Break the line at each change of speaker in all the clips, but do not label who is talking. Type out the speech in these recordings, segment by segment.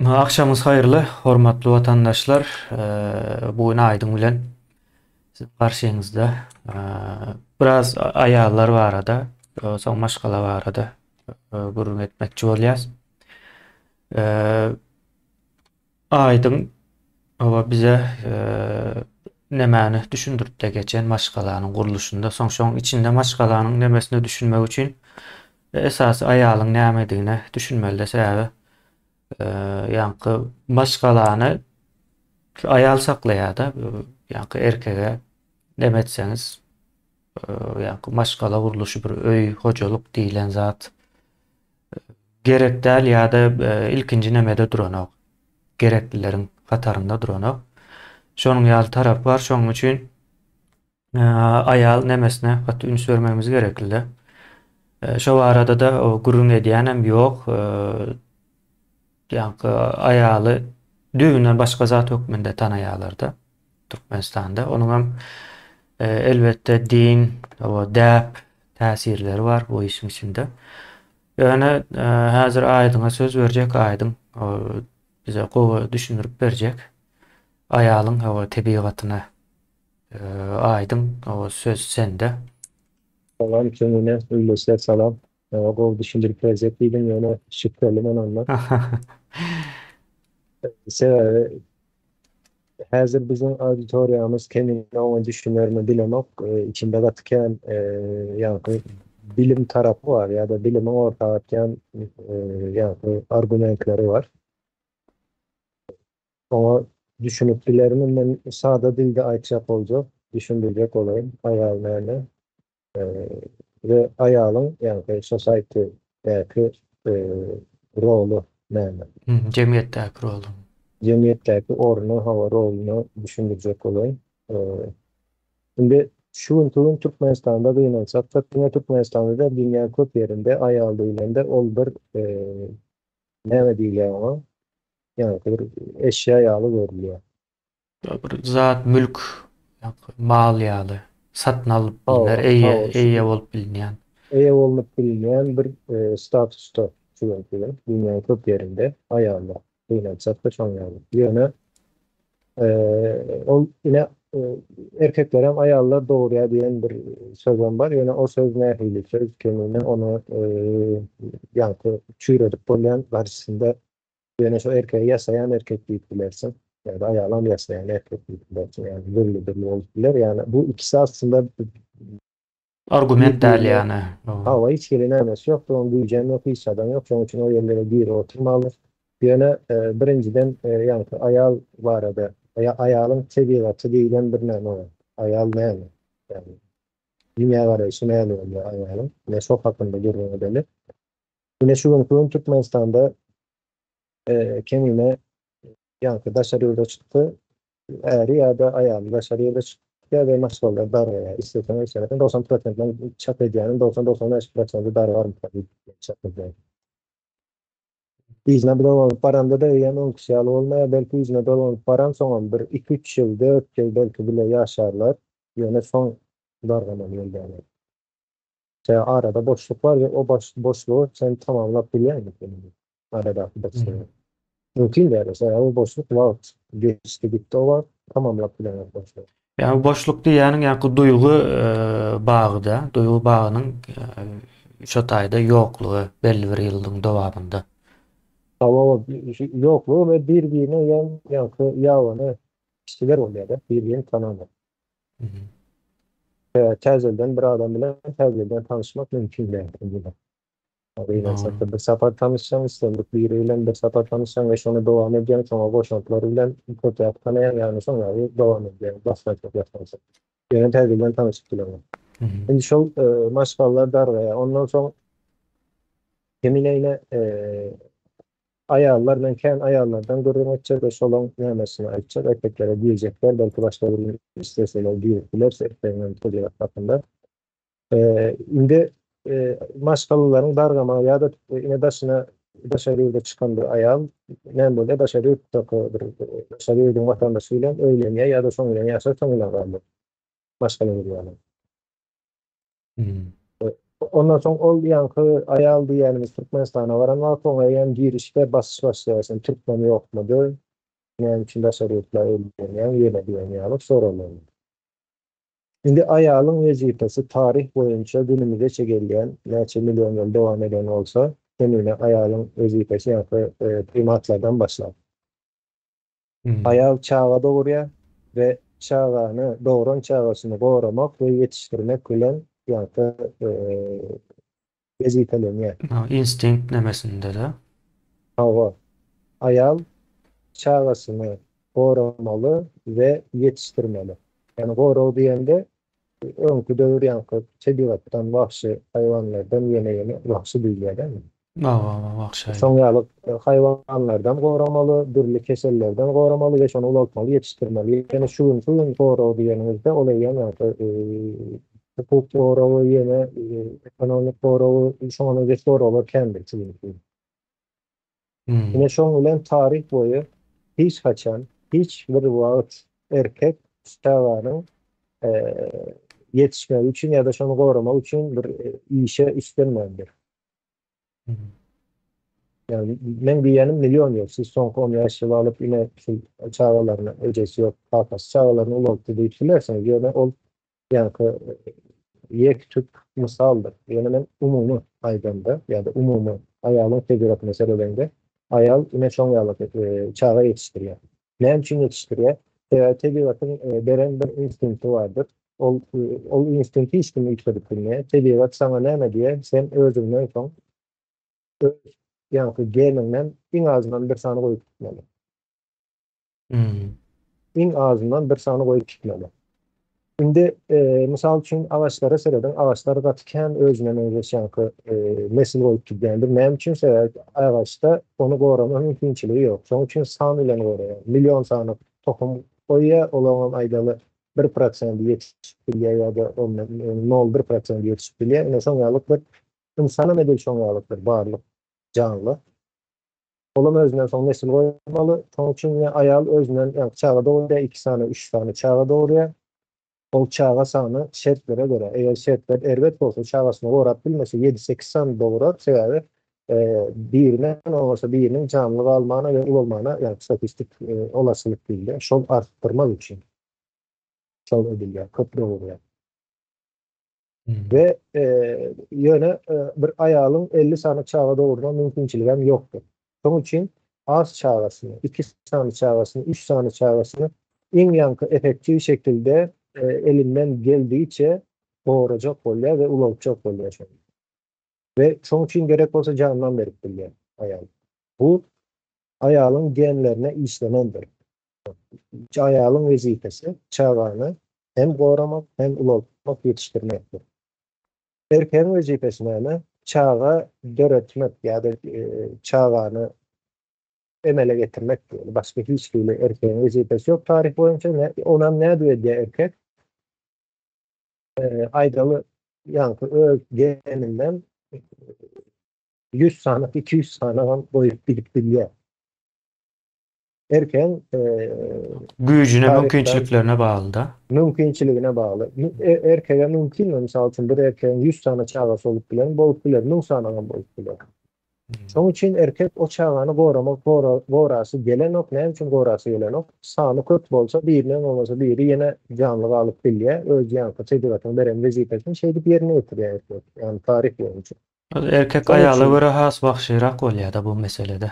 Agşamyňyz haýyrly, hormatly watandaşlar. Bu gün Aýdyň bilen siziň garşyňyzda biraz aýallar barada, soň maşgala barada gürrüň etmekçi bolýas. Aýdyň hawa bize nemäni düşündiripde geçen maşgalanyň gurluşynda, soň şoň içinde maşgalanyň nemesine düşünmek üçin esasy aýalyň nämedigine düşünmelide sebäbi ýaňky maşgalany şu aýal saklaýar-da, ýaňky erkege neme etseňiz, ýaňky maşgala gurluşy bir öý, hojalyk diýlen zat gerek däl ýa-da ilkinji nemede duranok. Gereklileriň hatarynda duranok. Şonuň ýaly tarapy bar. Şonuň üçin aýal nemesine gaty üns bermegimiz gerekli-de. Şo barada-da gürrüň edýänem ýok. Ýaňky aýaly düýbünden başga zat hökmünde tanaýarlar-da Türkmenistanda. Onuňam elbetde din, däp täsirleri bar bu işiň içinde. Ýöne häzir Aýdyňa söz berjek, Aýdyň bize gowy düşündirip berjek. Aýalyň tebigatyna Aýdyň o söz sende.
Salam Kemine, ildeşler salam. Maňa gowy düşündirip berjek diýdiň ýöne şübheli men ondan. Sebäbi häzir biziň auditoriýamyz Kemine oňa düşünermi bilemok. Içinde gaty kän ýaňky bilim tarapy bar ýa-da bilimiň orta atýan ýaňky argumentleri bar. Oňa düşünip bilermi men sada dilde aýtjak boljak, düşündirjek bolaýyn aýal näme we aýalyň ýagny society däki roly näme.
Jemgyýetdäki roly.
Jemgyýetdäki orny hawa roluny düşündirjek bolaýyn. Indi şu günki gün Türkmenistanda gynansak-da diňe Türkmenistanda däl dünýäň köp ýerinde aýal diýlende ol bir näme diýilýär oňa Ýaňky bir eşýa ýaly görülýär.
Bir zat, mülk, ýaňky mal ýaly satyn alyp bilner, eýe, eýe bolup bilinýän.
Eýe bolnup bilinýän bir statusda şu günki gün dünýäniň köp ýerinde aýallar. Gynansak-da şoň ýaly. Ýöne ol ine erkeklerem aýallar dogurýar diýen bir sözem bar. Ýöne o söz nähili söz kemine ony ýaňky çüýredip bolýan garşysynda Ýöne şo erkegi ýasaýan erkek diýip bilersiň. Ýa-da aýalam ýasaýan erkek diýip bilersiň. Ýagny dürli-dürli bolup biler. Ýagny bu ikisi aslynda
Argument däl ýagny.
Hawa hiç hili nämesi ýokdur, onuň güýjem ýok, hiç zadam ýok. Şonuň üçin o ýerlere girip oturmaly. Ýöne birinjiden ýaňky aýal barada, aýalyň tebigaty diýlen bir näme bar. Aýal näme? Ýagny dünýägaraýşy näme bolýar aýalyň? Ine şo hakynda gürrüň edeli. Ine şu günki gün Türkmenistanda kemine ýaňky daşary ýurda çykdy, äri ýa-da aýaly daşary ýurda çykýar we maşgalalar dargaýar. Isleseň islemeseň 90 prosentden çap edýäniň 90-95 prosenti dargarmyka diýip çap edýän. Yzyna dolanyp baranda-da eýýäm öňküsi ýaly bolmaýar. Belki yzyna dolanyp baransoňam bir iki-üç ýyl, dört ýyl belki bile ýaşarlar. Ýöne soň dargamaly bolýarlar. Sebäbi arada boşluk bar we o boşlugy sen tamamlap bilýäňmi sen? Aradaky boşlugy. Mümkin däl. Sebäbi o boşluk wagt geçdi gitdi o wagt tamamlap bileňok boşlugy.
Ýagny boşluk diýýäniň ýaňky duýgy bagyda, duýgy bagynyň şo taýda ýoklugy belli bir ýylyň dowamynda.
Hawa, ýoklugy we bir-birine ýaňky ýabany kişiler bolýar-da, bir-birini tanamaýar. Täzelden bir adam bilen täzelden tanyşmak mümkin däl. Gynansak-da bir sapar tanyşsaň, islendik biri bilen bir sapar tanyşsaň we şony dowam edýäň, soňra goşantlar bilen köpräk tanaýaň, ýagny şoň ýaly dowam edýäň, basgançak basgançak. Ýöne täzelden tanyşyp bileňok. Indi şol maşgalalar dargaýar. Ondan soň Kemine Aýallar, men kän aýallardan gürrüň etjek we şolaň nämesini aýtjak, erkeklere girjekler, belki başga bir gün isleseler girip bileris erkegiň hem tebigat hakynda. Indi maşgalalaryň dargamagy ýa-da ine daşyna daşary ýurda çykan bir aýal näme bolýar daşary ýurtdaky bir daşary ýurduň watandaşy bilen öýlenýär ýa-da şoň bilen ýaşap şoň bilen galýar maşgala gurýarlar. Ondan soň ol ýaňky aýal diýýänimiz Türkmenistana baran wagty oňa eýýäm girişde basyş başlaýar, sen türkmen ýokmudy, näme üçin daşary ýurtla öýlenýäň ýene diýen ýaly soraglar. Indi aýalyň wezipesi taryh boýunça günümizeçe gelýän näçe million ýyl dowam eden bolsa, kemine aýalyň wezipesi ýaňky primatlardan başlap. Aýal çaga dogurýar we çagany, dogran çagasyny goramak we ýetişdirmek bilen ýaňky wezipelenýär.
Instinkt nemesinde-de.
Hawa. Aýal çagasyny goramaly we ýetişdirmeli. Ýagny gorag diýende öňki döwür ýaňky tebigatdan, wagşy haýwanlardan ýene-ýene wagşy diýilýär dälmi?
Hawa, wagşy haýwan.
Şoň ýaly haýwanlardan goramaly, dürli kesellerden goramaly we şony ulaltmaly, ýetişdirmeli. Ýöne şu günki gün gorag diýeniňizde ol eýýäm ýaňky hukuk goragy, ýene ekonomik goragy, şoňa meňzeş goraglar kändir şu günki gün. Ine şoň bilen taryh boýy hiç haçan, hiç bir wagt erkek çaganyň ýetişmegi üçin ýa-da şony goramak üçin bir işe üstlenmändir. Ýagny meň diýýänim million ýyl, siz soňky 15 ýyl alyp ine şu çagalaryny ejesi ýok, kakasy çagalaryny ulaltdy diýip bilersiňiz, ýöne ol ýaňky ýek-tük mysaldyr. Ýöne men umumy aýdamda ýa-da umumy aýalyň tebigatyna seredende aýal ine şoň ýaly çaga ýetişdirýär. Näme üçin ýetişdirýär? Sebäbi tebigatyň beren bir instinkti bardyr. Ol ol instinkti hiç kim üýtgedip bilmeýär. Tebigat saňa näme diýýär? Sen özüňden soň öz ýaňky geniňden iň azyndan bir sany goýup gitmeli. Iň azyndan bir sany goýup gitmeli. Indi, mysal üçin, agaçlara serediň, agaçlar gaty kän özüne meňzeş ýaňky nesil goýup gidýändir. Näme üçin? Sebäbi agaçda ony gorama mümkinçiligi ýok. Şonuň üçin san bilen goraýar. Million sany tohum goýýar, olaryňam aýdaly bir prosendi ýetişip bilýär ýa-da ondan nol bir prosendi ýetişip bilýär. Ine, şoň ýalyk bir ynsanam edil şoň ýalyk bir barlyk, janly. Olam özünden soň nesil goýmaly. Şonuň üçin ýa aýal özünden ýa çaga dogurýar, iki sany, üç sany çaga dogurýar. Ol çaga sany şertlere görä, eger şertler erbet bolsa, çagasyny gorap bilmese, ýedi-sekiz sany dogurar. Sebäbi birinden bolmasa biriniň janly galmagyna we ulalmagyna, ýagny statistik olaslyk diýilýär, şol artdyrmak üçin şol edilýär, köp dogurýar. We ýöne bir aýalyň 50 sany çaga dogurma mümkinçiligi hem ýokdur. Şonuň üçin az çagasyny, iki sany çagasyny, üç sany çagasyny iň ýaňky effektiw şekilde elinden geldigiçe gorajak bolýar we ulaltjak bolýar şony. We şonuň üçin gerek bolsa janynam berip bilýär aýal. Bu aýalyň genlerine işlenendir. Aýalyň wezipesi çagany hem goramak, hem ulaltmak, ýetişdirmekdir. Erkegiň wezipesi näme? Çaga döretmek ýa-da çagany emele getirmek diýeli. Başga hiç hili erkegiň wezipesi ýok taryh boýunça. Onam nädip edýär erkek? Aýdaly, ýaňky öz geninden 100 sany, 200 sanagam goýup gidip bilýär. Erkegiň
güýjüne, mümkinçiliklerine bagly-da.
Mümkinçiligine bagly. Erkege mümkinmi, mysal üçin, bir erkegiň 100 sany çagasy bolup bilermi? Bolup biler, 1000 sanagam bolup biler. Şonuň üçin erkek o çagany goramak, gorasy gelenok. Näme üçin gorasy gelenok? Sany köp bolsa, birinden bolmasa biri ýene janly galyp bilýär. Öz ýaňky tebigatyň beren wezipesini şeýdip ýerine ýetirýär erkek. Ýagny taryh boýunça.
Erkek aýala görä has wagşyrak bolýar-da bu meselede.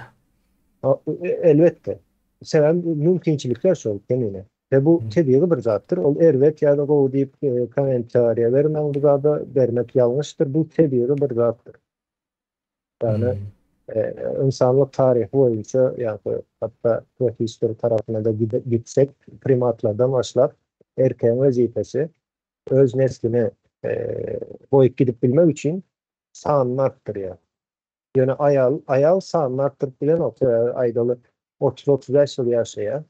Elbetde. Sebäbi mümkinçilikler şol kemine. We bu tebigy bir zatdyr. Ol erbet ýa-da gowy diýip kommentariýa bermäň bu zada, bermek ýalňyşdyr. Bu tebigy bir zatdyr. Ýagny ynsanlyk taryhy boýunça ýa-da hatda prehistory tarapyna-da gitsek, primatlardan başlap erkegiň wezipesi öz neslini goýup gidip bilmek üçin sanyny artdyrýar. Ýöne aýal, aýal sanyny artdyryp bilenok, sebäbi aýdaly 30-35 ýyl ýaşaýar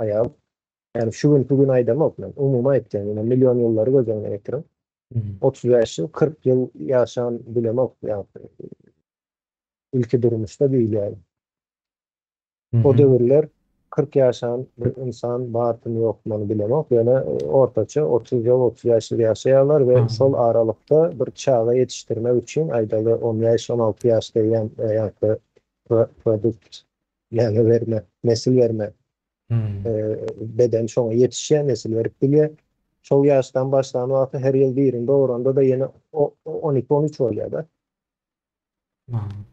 aýal. Ýagny şu günki gün aýdamok men, umumy aýtýan, ýöne million ýyllary göz öňüne getiriň. 35 ýyl, 40 ýyl ýaşan bilemok, ýagny ilki durmuşda diýilýär. O döwürler. 40 ýaşan bir ynsan bardymy ýokmy ony bilemok, ýöne ortaça 30 ýyl, 35 ýyl ýaşaýarlar we şol aralykda bir çaga ýetişdirmek üçin aýdaly 15, 16 ýaş diýýän ýaňky produkt näme berme, nesil berme beden şoňa ýetişýär, nesil berip bilýär. Şol ýaşdan başlan wagty her ýyl birini dogranda-da ýene 12-13 bolýar-da.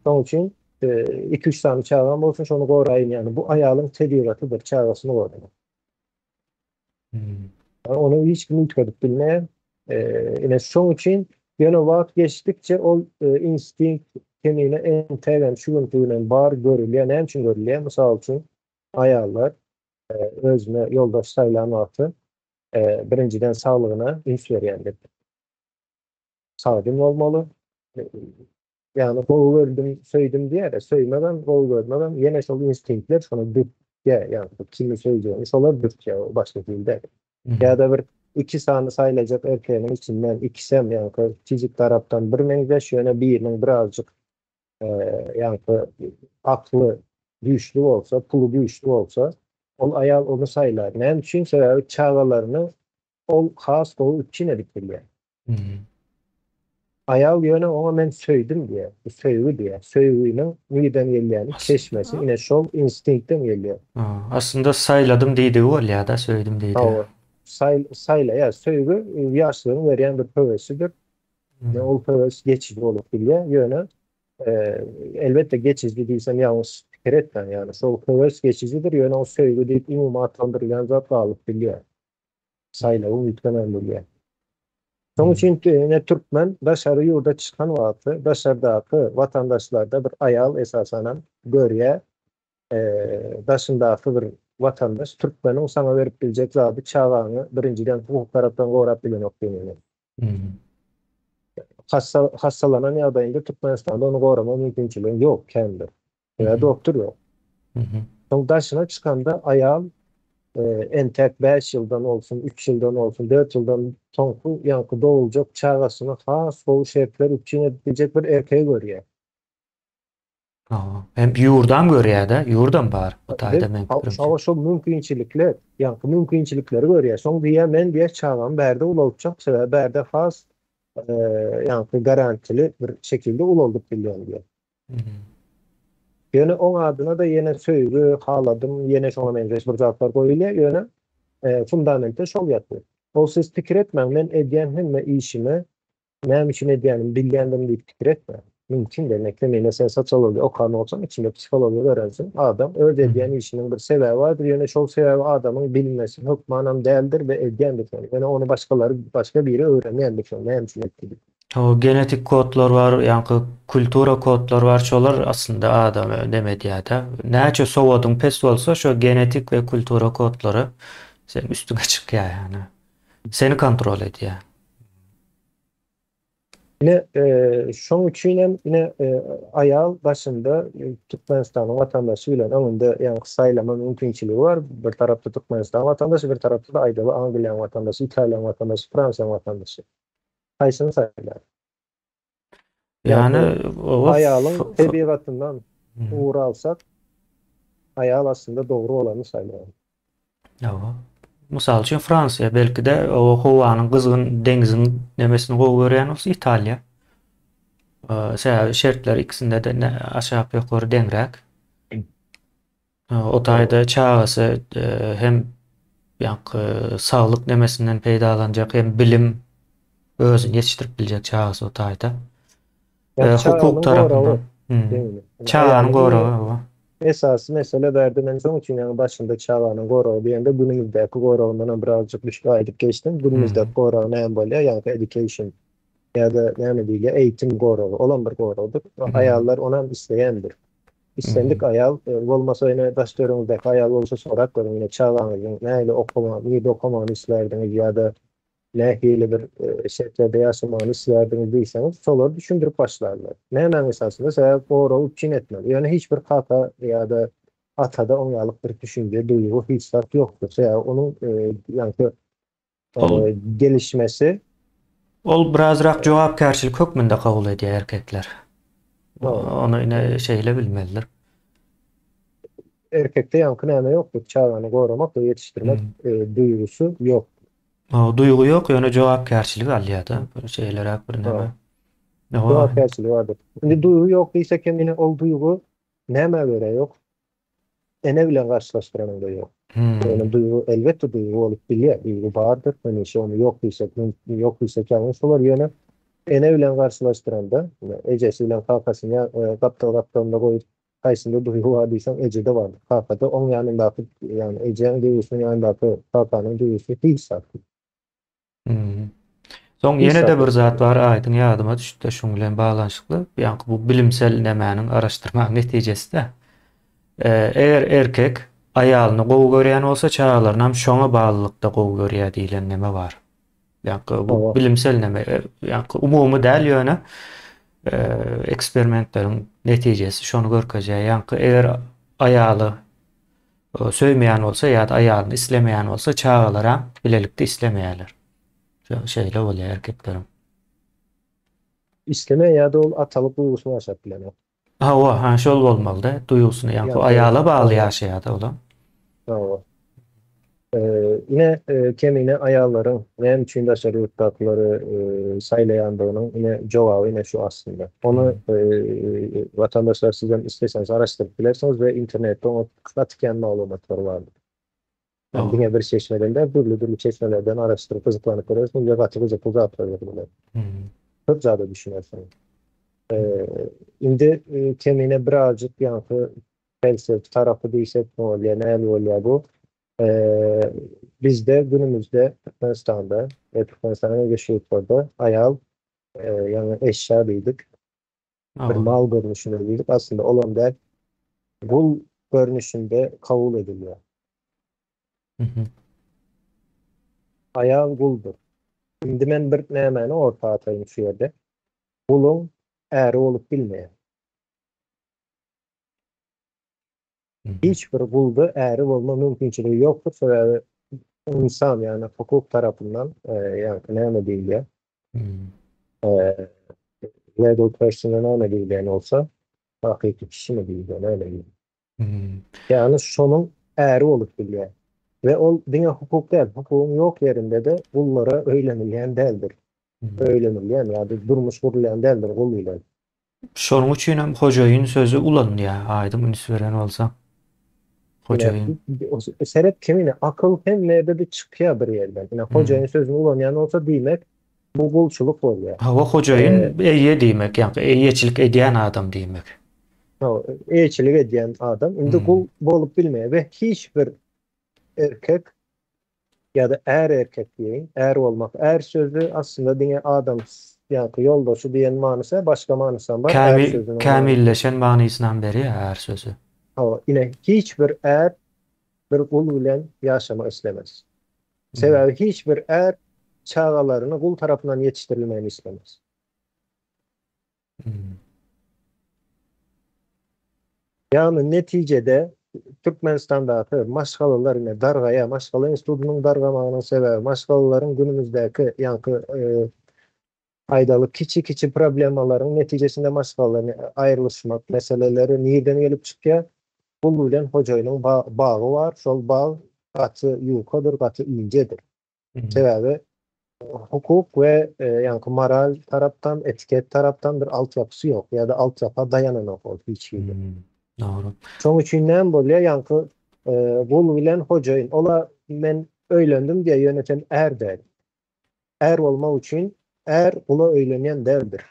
Şonuň üçin 2-3 sany çagam bolsun, şony goraýyn ýagny bu aýalyň tebigatydyr, çagasyny goramak. Ony hiç kim üýtgedip bilmeýär. Ine şoň üçin ýöne wagt geçdikçe ol instinkt kemine entegem şu günki günem bar görülýär. Näme üçin görülýär? Mysal üçin aýallar özüne ýoldaş saýlan wagty birinjiden saglygyna üns berýärler. Sagdyn bolmaly. Ýagny gowy gördüm, söýdüm diýýär-de, söýmegem, gowy görmegem ýene şol instinktler şony dürtýär, ýagny kimi söýjegini şolar dürtýär, o başga hili däl. Ýa-da bir iki sany saýlajak erkegiň içinden ikisem ýaňky fizik tarapdan birmeňzeş, ýöne biriniň birazjyk ýaňky akly güýçli bolsa, puly güýçli bolsa, ol aýal ony saýlar. Näme üçin? Sebäbi çagalaryny ol has gowy üpjün edip bilýär. Aýal ýöne oňa men söýdüm diýýär. Bu söýgi diýýär. Söýginiň nirden gelýäni, çeşmesi ine şol instinktden gelýär.
Aslynda saýladym diýdigi bolýar-da, söýdüm diýdigi.
Hawa. Saý, saýlaýar. Söýgi ýaşlygyň berýän bir höwesidir. Ol höwes geçiji bolup bilýär. Ýöne elbetde geçiji diýsem ýalňyş pikir etmäň. Ýagny şol höwes geçijidir, ýöne ol söýgi diýip umumy atlandyrylýan zat galyp bilýär. Saýlawyň üýtgemän bolýar. Şonuň üçin ine türkmen daşary ýurda çykan wagty daşardaky watandaşlarda bir aýal esasanam görýär, daşyndaky bir watandaş türkmeniň saňa berip biljek zady çagaňy birinjiden hukuk tarapdan gorap bilenok diýmeli. Hassa hassalanan ýagdaýynda Türkmenistanda ony gorama mümkinçiligiň ýok kändir. Sebäbi doktor ýok. Soň daşyna çykanda aýal entäk 5 ýyldan bolsun, 3 ýyldan bolsun, 4 ýyldan soňky ýaňky doguljak çagasyny has gowy şertler üpjün edip biljek bir erkegi görýär.
Hawa. Hem ýurdam görýär-de, ýurdam bar bu taýda meň pikirimçe.
Hawa, şol mümkinçilikler, ýaňky mümkinçilikleri görýär. Soň diýýär, men diýýär çagamy bärde ulaltjak, sebäbi bärde has ýaňky garantili bir şekilde ulaldyp bilýän diýýär. Ýöne oň adyna-da ýene söýgi, haladym, ýene şoňa meňzeş bir zatlar goýulýar, ýöne fundamentde şol ýatyr. Ol siz pikir etmäň, men edýän hemme işimi näme üçin edýänimi bilýändirin diýip pikir etmäň. Mümkin däl. Kemine sen sosiologiýa okan bolsaň, içinde psihologiýa öwrenseň, adam öz edýän işiniň bir sebäbi bardyr, ýöne şol sebäbi adamyň bilmesi hökmanam däldir we edýändir şony. Ýöne ony başgalary, başga biri öwrenýändir şony näme üçin etdi diýip.
O genetik kodlar bar, ýaňky kultura kodlar bar, şolar aslynda adamy neme edýär-de. Näçe sowadyň pes bolsa, şo genetik we kultura kodlary seň üstüňe çykýar ýagny. Seni kontrol edýär.
Ine, şoň üçin hem ine aýal başynda Türkmenistanyň watandaşy bilen öňünde ýaňky saýlama mümkinçiligi bar. Bir tarapda Türkmenistan watandaşy, bir tarapda-da aýdaly Angliýanyň watandaşy, Italiýanyň watandaşy, Fransiýanyň watandaşy. Haýsyny saýlar?
Ýagny
aýalyň tebigatyndan ugur alsak, aýal aslynda dogry bolany saýlar.
Hawa. Mysal üçin Fransiýa belki-de o howanyň gyzgyn deňziň nemesini gowy görýän bolsa Italiýa. Sebäbi şertler ikisinde-de aşak ýokary deňräk. O taýda çagasy hem ýaňky saglyk nemesinden peýdalanjak, hem bilim özüni ýetişdirip biljek çagasy o taýda. Hukuk tarapyndan. Çaganyň goragy, hawa.
Esasy mesele bärde men şoň üçin ýaňy başynda çaganyň goragy diýende günümizdäki goragyndan hem birazjyk düşüp aýdyp geçdim. Günümizdäki goragy näme bolýar? Ýaňky education ýa-da näme diýilýär? Eýitim goragy. Olam bir goragdyr. Aýallar onam isleýändir. Islendik aýal, bolmasa ine daş-töweregiňizdäki aýal bolsa sorap görüň, ine çagaňyzyň nähili okamagyny, nirde okamagyny islärdiňiz ýa-da nähili bir şertlerde ýaşamagyny islärdiňiz diýseňiz, şolar düşündirip başlarlar. Nämäň esasynda? Sebäbi goragy üpjün etmeli. Ýöne hiç bir kaka ýa-da atada oň ýalyk bir düşünje, duýgy hiç zat ýokdur. Sebäbi onuň ýaňky gelişmesi.
Ol birazrak jogapkärçilik hökmünde kabul edýär erkekler. Ony ine şeýle bilmelidir.
Erkekde ýaňky näme ýokdur, çagany goramak we ýetişdirmek duýgusy ýok.
Duýgy ýok, ýöne jogapkärçilik alýar-da, şeýleräk bir näme.
Jogapkärçiligi bardyr. Indi duýgy ýok diýsek hem ine ol duýgy nämä görä ýok? Ene bilen garşylaşdyranyňda ýok. Ýöne duýgy elbetde duýgy bolup bilýär, duýgy bardyr, hemişe ony ýok diýsek, ýok diýsek ýalňyş bolar, ýöne ene bilen garşylaşdyranda, ejesi bilen kakasyny gapdal-gapdalynda goýup Haýsynda duýgy bar diýseň ejede bardyr. Kakada oň ýanyndaky ýagny ejäň duýgusynyň ýanyndaky kakanyň duýgusy hiç zat.
Soň ýene-de bir zat bar aýdyň ýadyma düşdi şuň bilen baglanyşykly. Ýaňky bu bilimsel nämäniň araşdyrmagyň netijeside. Eger erkek aýalyny gowy görýän bolsa çagalarynam şoňa baglylykda gowy görýär diýlen neme bar. Ýaňky bu bilimsel neme, ýaňky umumy däl ýöne eksperimentleriň netijesi şony görkezýär. Ýaňky eger aýaly söýmeýän bolsa ýa-da aýalyny islemeýän bolsa, çagalaram bilelikde islemeýärler. Şeýle bolýar erkekleriň.
Islemeýär ýa-da ol atalyk duýgusyny ýaşap bilenok.
Hawa, ha şol bolmaly-da, duýgusyny, ýaňky aýala bagly ýaşaýar-da olam.
Hawa. Ine, kemine aýallaryň näme üçin daşary ýurtdakylary saýlaýandygynyň ine jogaby ine şu aslynda. Ony watandaşlar sizem isleseňiz araşdyryp bilersiňiz we internetde oňa gaty kän maglumatlar bardyr. Yani diňe bir çeşmeden däl, dürli-dürli çeşmelerden araşdyryp gyzyklanyp görersiňiz we gaty gyzykly zatlar berler. Köp zada düşünersiňiz. Indi kemine birazjyk ýaňky felsefi tarapy diýsek bolýar, näme bolýar bu? Bizde günümizde Türkmenistanda we Türkmenistanyň özge ýurtlarda aýal ýagny eşya diýdik. Bir mal görnüşinde diýdik. Aslynda olam däl. Gul görnüşinde kabul edilýär. Aýal guldur. Indi men bir nämäni orta ataýyn şu ýerde. Guluň äri bolup bilmeýär. Hiç bir gulda äri bolma mümkinçiligi ýokdur, sebäbi ynsan, ýagny hukuk tarapyndan, ýagny näme diýilýär? Legal person-a näme diýilýän bolsa, hakyky kişimi diýilýär, näme diýilýär? Ýagny şonuň äri bolup bilýär. We ol diňe hukuk däl, hukugyň ýok ýerinde-de gullara öýlenilýän däldir. Öýlenilýän ýa-da durmuş gurulýan däldir gul bilen.
Şonuň üçin hem hojaýyn sözi ulanylýar, aýdyň üns beren bolsaň. Hojaýyn.
Seret kemine akyl hemme ýerde-de çykýar bir ýerden. Ine hojaýyn sözüni ulanýan bolsa diýmek bu gulçulyk bolýar.
Hawa hojaýyn eýe diýmek, ýaňky eýeçilik edýän adam diýmek.
Hawa, eýeçilik edýän adam indi gul bolup bilmeýär we hiç bir erkek ýa-da är erkek diýeýin, är bolmak, är sözi aslynda diňe adam ýaňky ýoldaşy diýen manysy, başga manysam bar är sözüniň.
Kämilleşen manysynam berýär är sözi.
Hawa, ine hiç bir är bir gul bilen ýaşamak islemez. Sebäbi hiç bir är çagalaryny gul tarapyndan ýetişdirilmegini islemez. Ýagny netijede Türkmenistandaky maşgalalar ine dargaýar. Maşgala institutynyň dargamagynyň sebäbi maşgalalaryň günümizdäki ýaňky aýdaly kiçi-kiçi problemalaryň netijesinde maşgalalar aýrylyşmak meseleleri nirden gelip çykýar? Gul bilen hojaýynyň bagy bar, şol bag gaty ýukadyr, gaty injedir. Sebäbi hukuk we ýaňky moral tarapdan, etiket tarapdan bir altyapysy ýok ýa-da altyapa daýananok ol hiç hili.
Dogry.
Şoň üçin näme bolýar, ýaňky gul bilen hojaýyn, ola men öýlendim diýýär, ýöne sen är däl. Är bolmak üçin är gula öýlenýän däldir.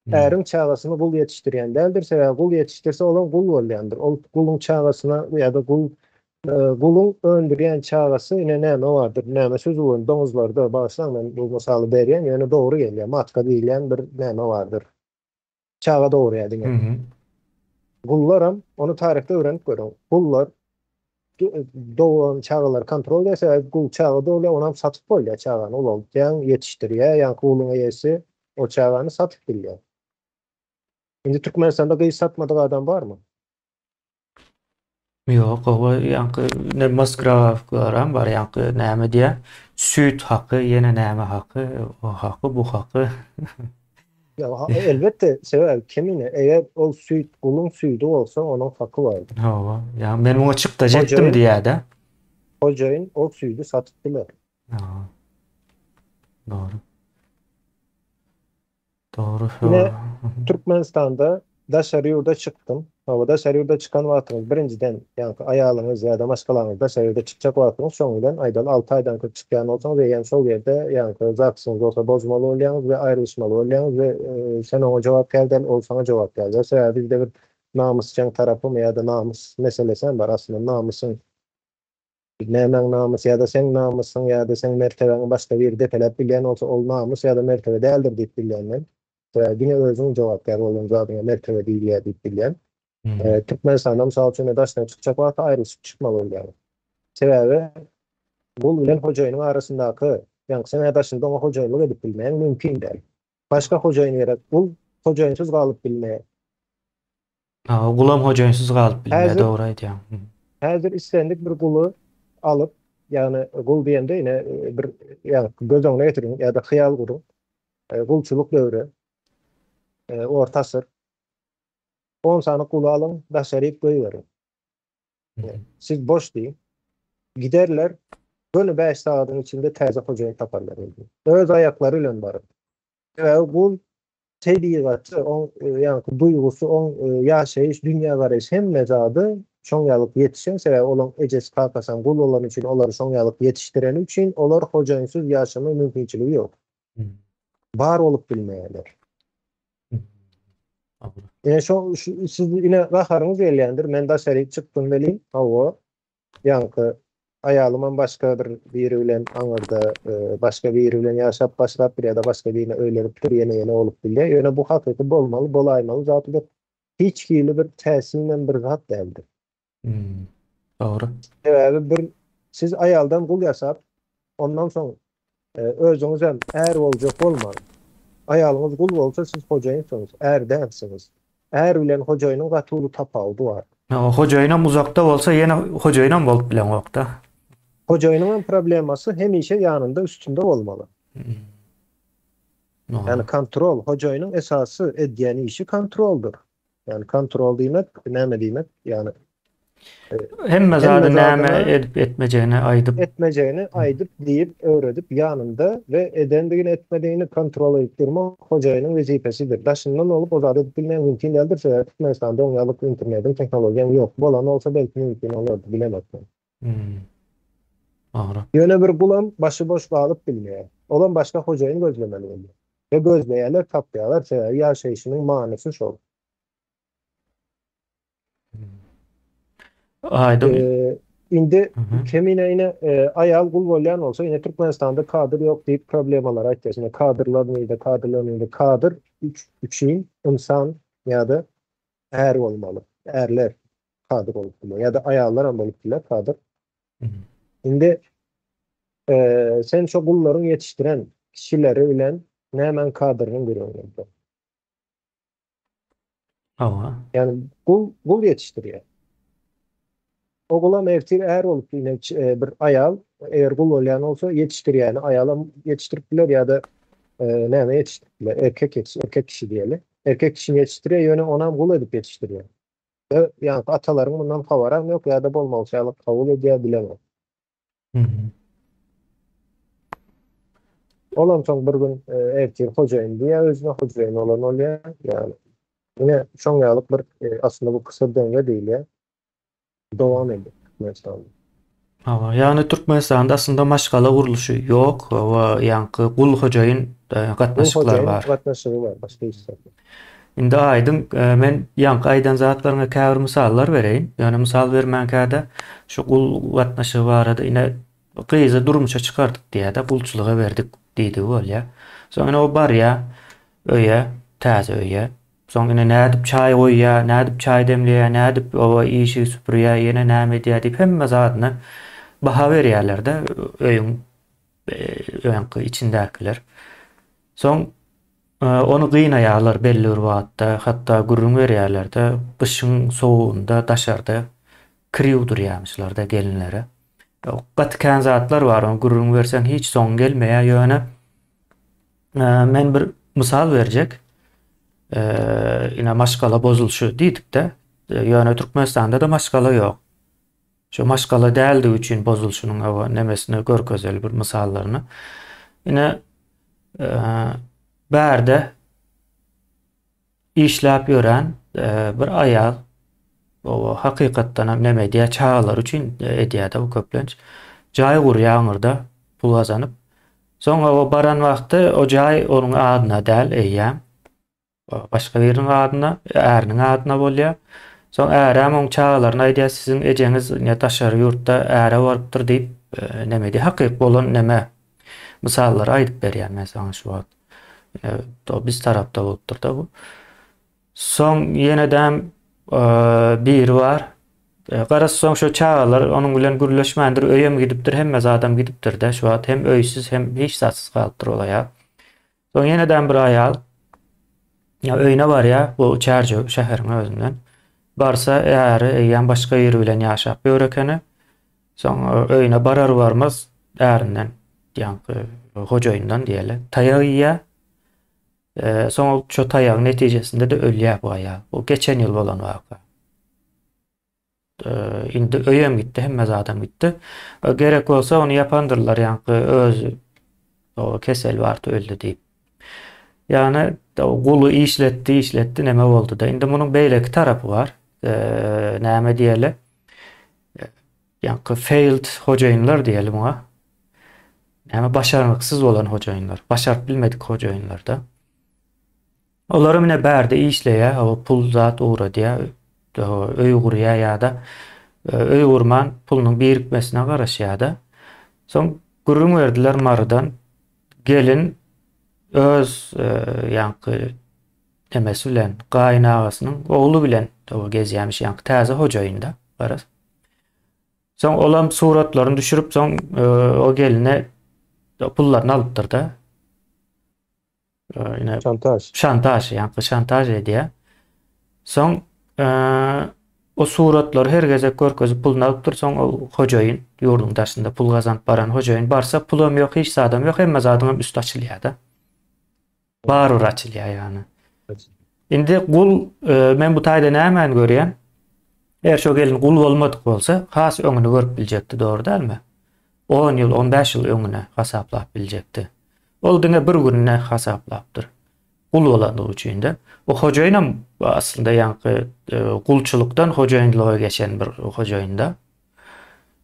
Äriň çagasyny gul ýetişdirýän däldir, sebäbi gul ýetişdirse olam gul bolýandyr. Ol guluň çagasyna ýa-da gul guluň öndürýän çagasy ine näme bardyr, näme sözi boýun doňuzlarda, bagyşlaň men bu mysaly berýän, ýöne dogry gelýär, matka diýilýän bir näme bardyr. Çaga dogurýar diňe. Gullaram, ony taryhda öwrenip görüň, gullar Doglan çagalary kontrol edýär, sebäbi gul çaga dogulýar, onam satyp bolýar çagany ulaltýaň, ýetişdirýär, ýaňky guluň eýesi o çagany satyp bilýär. Indi Türkmenistanda gyz satmadyk adam barmy?
Ýok, oba ýaňky ne maskirawkalaram bar, ýaňky näme diýýär, süýt haky, ýene näme haky, o haky, bu haky.
Ýa, elbetde, sebäbi kemine eger ol süýt guluň süýdi bolsa, onuň haky bardyr.
Hawa, ýa men muňa çykdajy etdim diýýär-de.
Hojaýyn ol süýdi satyp biler.
Hawa. Dogry. Dogry.
Ine, Türkmenistanda daşary ýurda çykdym. Hawa, daşary ýurda çykan wagtyňyz birinjiden, ýaňky aýalyňyz ýa-da maşgalaňyz daşary ýurda çykjak wagtyňyz şoň bilen aýdaly alty aýdan köp çykýan bolsaňyz eýýäm şol ýerde ýaňky ZAGS-yňyz bolsa bozmaly bolýaňyz we aýrylyşmaly bolýaňyz we sen oňa jogapkär däl, ol saňa jogapkär däl. Sebäbi bizde bir namysjaň tarapymy ýa-da namys meselesi hem bar. Aslynda namysyň Nämäň namys ýa-da seň namysyň ýa-da seň mertebäňi başga biri depeläp bilýän bolsa ol namys ýa-da mertebe däldir diýip bilýän men. Sebäbi diňe özüň jogapkär bolan zadyňa mertebe diýilýär diýip bilýän. Türkmenistanda mysal üçin daşyna çykjak wagty aýrylyşyp çykmaly bolýar. Sebäbi gul bilen hojaýynyň arasyndaky ýaňky sen daşynda oňa hojaýynlyk edip bilmeýäň mümkin däl. Başga hojaýyn gerek. Gul hojaýynsyz galyp bilmeýär.
Hawa, gulam hojaýynsyz galyp bilmeýär, dogry aýdýaň.
Häzir islendik bir guly alyp, ýagny gul diýende ine bir ýagny göz öňüne getiriň ýa-da hyýal guruň. Gulçulyk döwri, orta asyr. On sany guly alyň, daşaryk goýberiň. Siz boş diýiň. Giderler, göni 5 sagadyň içinde täze hojaýyn taparlar. Öz aýaklary bilen baryp. Sebäbi gul tebigaty, oň ýaňky duýgusy, oň ýaşaýyş, dünýägaraýşy hemme zady şoň ýalyk ýetişen, sebäbi olaň ejesi kakasam gul bolany üçin olary şoň ýalyk ýetişdireni üçin olar hojaýynsyz ýaşama mümkinçiligi ýok. Bar bolup bilmeýärler. Ine şo siz ine gaharyňyz gelýändir, men daşaryk çykdym welin, hawa, Ýaňky aýalymam başga bir biri bilen aňyrda başga biri bilen ýaşap başlapdyr ýa-da başga birine öýlenipdir, ýene-ýene bolup bilýär. Ýöne bu hakyky bolmaly, bolaýmaly zatdyr. Hiç hili bir täsinem bir zat däldir.
Hmm. Dogry.
Sebäbi bir siz aýaldan gul ýasap, ondan soň Özüňizem är boljak bolmaň. Aýalyňyz gul bolsa siz hojaýynsyňyz, är dälsiňiz. Är bilen hojaýynyň gaty uly tapawudy bar.
Hojaýynam uzakda bolsa ýene hojaýynam bolup bileňokda.
Hojaýynyňam problemasy hemişe ýanynda üstünde bolmaly. Ýagny kontrol, hojaýynyň esasy edýän işi kontroldyr. Ýagny kontrol diýmek näme diýmek? Ýagny
hemme zady näme edip etmejegini aýdyp
etmejegini aýdyp diýip öwredip ýanynda we edendigini etmedigini kontrol edip durmak hojaýynyň wezipesidir. Daşyndan bolup o zady edip bilmeýän mümkin däldir sebäbi Türkmenistanda oň ýaly internediň tehnologiýaň ýok. Bolan bolsa belki mümkin bolardy bilemok men.
Hmm. Dogry.
Ýöne bir gulam başy boş galyp bilmeýär. Olam başga hojaýyn gözlemeli bolýar. We gözleýärler, tapýarlar, sebäbi ýaşaýşynyň manysy şol.
Aýdyň.
Indi kemine ine aýal gul bolýan bolsa, ine Türkmenistanda kadr ýok diýip problemalar aýtýar. Ine kadrlar nirde, kadrlar nirde? Kadr üçin ynsan ýa-da är bolmaly. Ärler kadr bolup biler ýa-da aýallar hem bolup biler kadr. Indi sen şo gullaryň ýetişdiren kişileri bilen nämäň kadrynyň gürrüňini
Hawa.
Ýagny gul gul ýetişdirýär. O gulam ertir är bolup ine bir aýal eger gul bolýan bolsa ýetişdirýäni aýalam ýetişdirip biler ýa-da näme ýetişdirip biler erkek erkek kişi diýeli. Erkek kişini ýetişdirýär ýöne onam gul edip ýetişdirýär. Ýa ýaňky atalaryň mundan habaram ýok ýa-da bolmalyşy ýaly kabul edýär bilemok. Olam soň bir gün ertir hojaýyn diýýär özüne hojaýyn bolan bolýar. Ýagny ine şoň ýaly bir aslynda bu kysyr döňe diýilýär. Dowam edýär Türkmenistanda.
Hawa, ýagny Türkmenistanda aslynda maşgala gurluşy ýok we ýaňky gul hojaýyn gatnaşyklar bar.
Gatnaşygy bar, başga hiç zat ýok.
Indi aýdyň, men ýaňky aýdan zatlaryňa käbir mysallar bereýin. Ýöne mysal bermänkä-de şu gul gatnaşygy barada ine gyzy durmuşa çykardyk diýýär-de, gulçulyga berdik diýdigi bolýar. Soň ine o barýar öýe, täze öýe. Soň ine nädip çaý goýýar, nädip çaý demleýär, nädip oba işigi süpürýär, ýene näme edýär diýip hemme zadyna baha berýärler-de öýüň öňki içindäkiler. Soň ony gynaýarlar belli bir wagtda, hatda gürrüň berýärler-de, gyşyň sowugynda daşarda kir ýuwdurýarmyşlar-da gelinlere. Gaty kän zatlar bar, ony gürrüň berseň hiç soňy gelmeýär, ýöne men bir mysal berjek. Ine maşgala bozulyşy diýdik-de, ýöne Türkmenistanda-da maşgala ýok. Şu maşgala däldigi üçin bozulyşynyň hawa nemesini görkezeli bir mysallaryny. Ine bärde işläp ýören bir aýal o hakykatdan hem neme edýär, çagalary üçin edýär-de bu köplenç. Jaý gurýar aňyrda pul gazanyp. Soň o baran wagty o jaý onuň adyna däl eýýäm. Başga biriniň adyna, äriniň adyna bolýar. Soň ärem oň çagalaryna aýdýar, siziň ejeňiz ine daşary ýurtda äre barypdyr diýip, neme diýip, hakyky bolan neme mysallary aýdyp berýän men saňa şu wagt. Ine, biz tarapda bolupdyr-da bu. Soň ýenedem biri bar. Garaz soň şo çagalar onuň bilen gürleşmändir, öýem gidipdir, hemme zadam gidipdir-de, şu wagt hem öýsüz, hem hiç zatsyz galypdyr ol aýal. Soň ýenedem bir aýal öýüne barýar, bu Çärjew şäheriň özünden. Barsa, äri eýýäm başga biri bilen ýaşap ýör ekeni. Soň öýüne barar-barmaz ärinden, ýaňky hojaýyndan diýeli, taýak iýýär. Soň ol şo taýagyň netijesinde-de ölýär bu aýal. Bu geçen ýyl bolan waka. Indi öýem gitdi, hemme zadam gitdi. Gerek bolsa ony ýapandyrlar, ýaňky öz o kesel bardy, öldi diýip. Ýagny guly işletdi, işletdi, neme boldy-da. Indi munuň beýleki tarapy bar. Näme diýeli? Ýaňky failed hojaýynlar diýeli muňa. Näme başarnyksyz bolan hojaýynlar, başaryp bilmedik hojaýynlar-da. Olaram ine bärde işleýär, hawa pul zat ugradýar, öý gurýar ýa-da öý gurman pulunyň birikmesine garaşýar-da. Soň gürrüň berdiler Marydan gelin öz ýaňky nemesi bilen, gaýynagasynyň ogly bilen gezýärmiş ýaňky täze hojaýynda garaz. Soň olam suratlaryny düşürip soň o geline pullaryny alypdyr-da. Ine
şantaž.
Şantaž, ýaňky şantaž edýär. Soň o suratlary her gezek görkezip puluny alypdyr. Soň ol hojaýyn ýurduň daşynda pul gazanyp baran hojaýyn barsa pulam ýok, hiç zadam ýok, hemme zadyň hem üsti açylýar-da. Barybir açylýar ýagny. Indi gul men bu taýda nämäni görýän? Eger şo gelin gul bolmadyk bolsa, has öňüni görüp biljekdi, dogry dälmi? 10 ýyl, 15 ýyl öňüne hasaplap biljekdi. Ol diňe bir gününe hasaplapdyr. Gul bolandygy üçin-de. O hojaýynam aslynda ýaňky e, gulçulykdan hojaýynlyga geçen bir hojaýynda.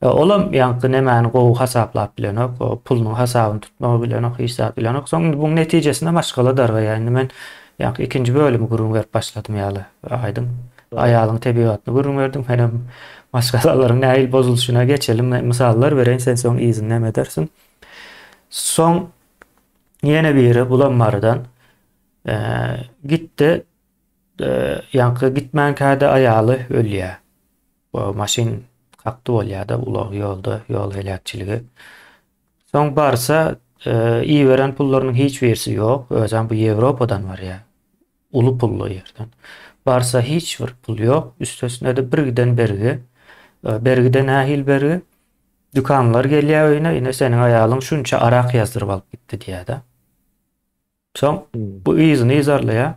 E, olam ýaňky nemäni gowy hasaplap bilenok, o pulunyň hasabyny tutmagy bilenok, hiç zat bilenok. Soň indi buň netijesinde maşgala dargaýar. Indi men ýaňky ikinji bölümi gürrüň berip başladym ýaly. Aýdyň. Aýalyň tebigatyny gürrüň berdim. Menem maşgalalaryň nähili bozulyşyna geçelim. Men mysallar bereýin, sen soň yzyny näme edersiň. Soň ýene biri bulam Marydan e, gitdi. E, ýaňky gitmänkä-de aýaly ölýär. Bu maşyn kakdy bolýar-da ulag ýolda, ýol heläkçiligi. Soň barsa, e, iberen pullarynyň hiç birisi ýok. Özem bu Ýewropadan barýar. Uly pully ýerden. Barsa hiç bir pul ýok. Üstesine-de bir giden bergi. E, bergi-de nähili bergi? Dükanlar gelýär öýüne, ine seniň aýalyň şunça arak ýazdyryp alyp gitdi diýýär-de. Soň bu yzyny yzarlaýar.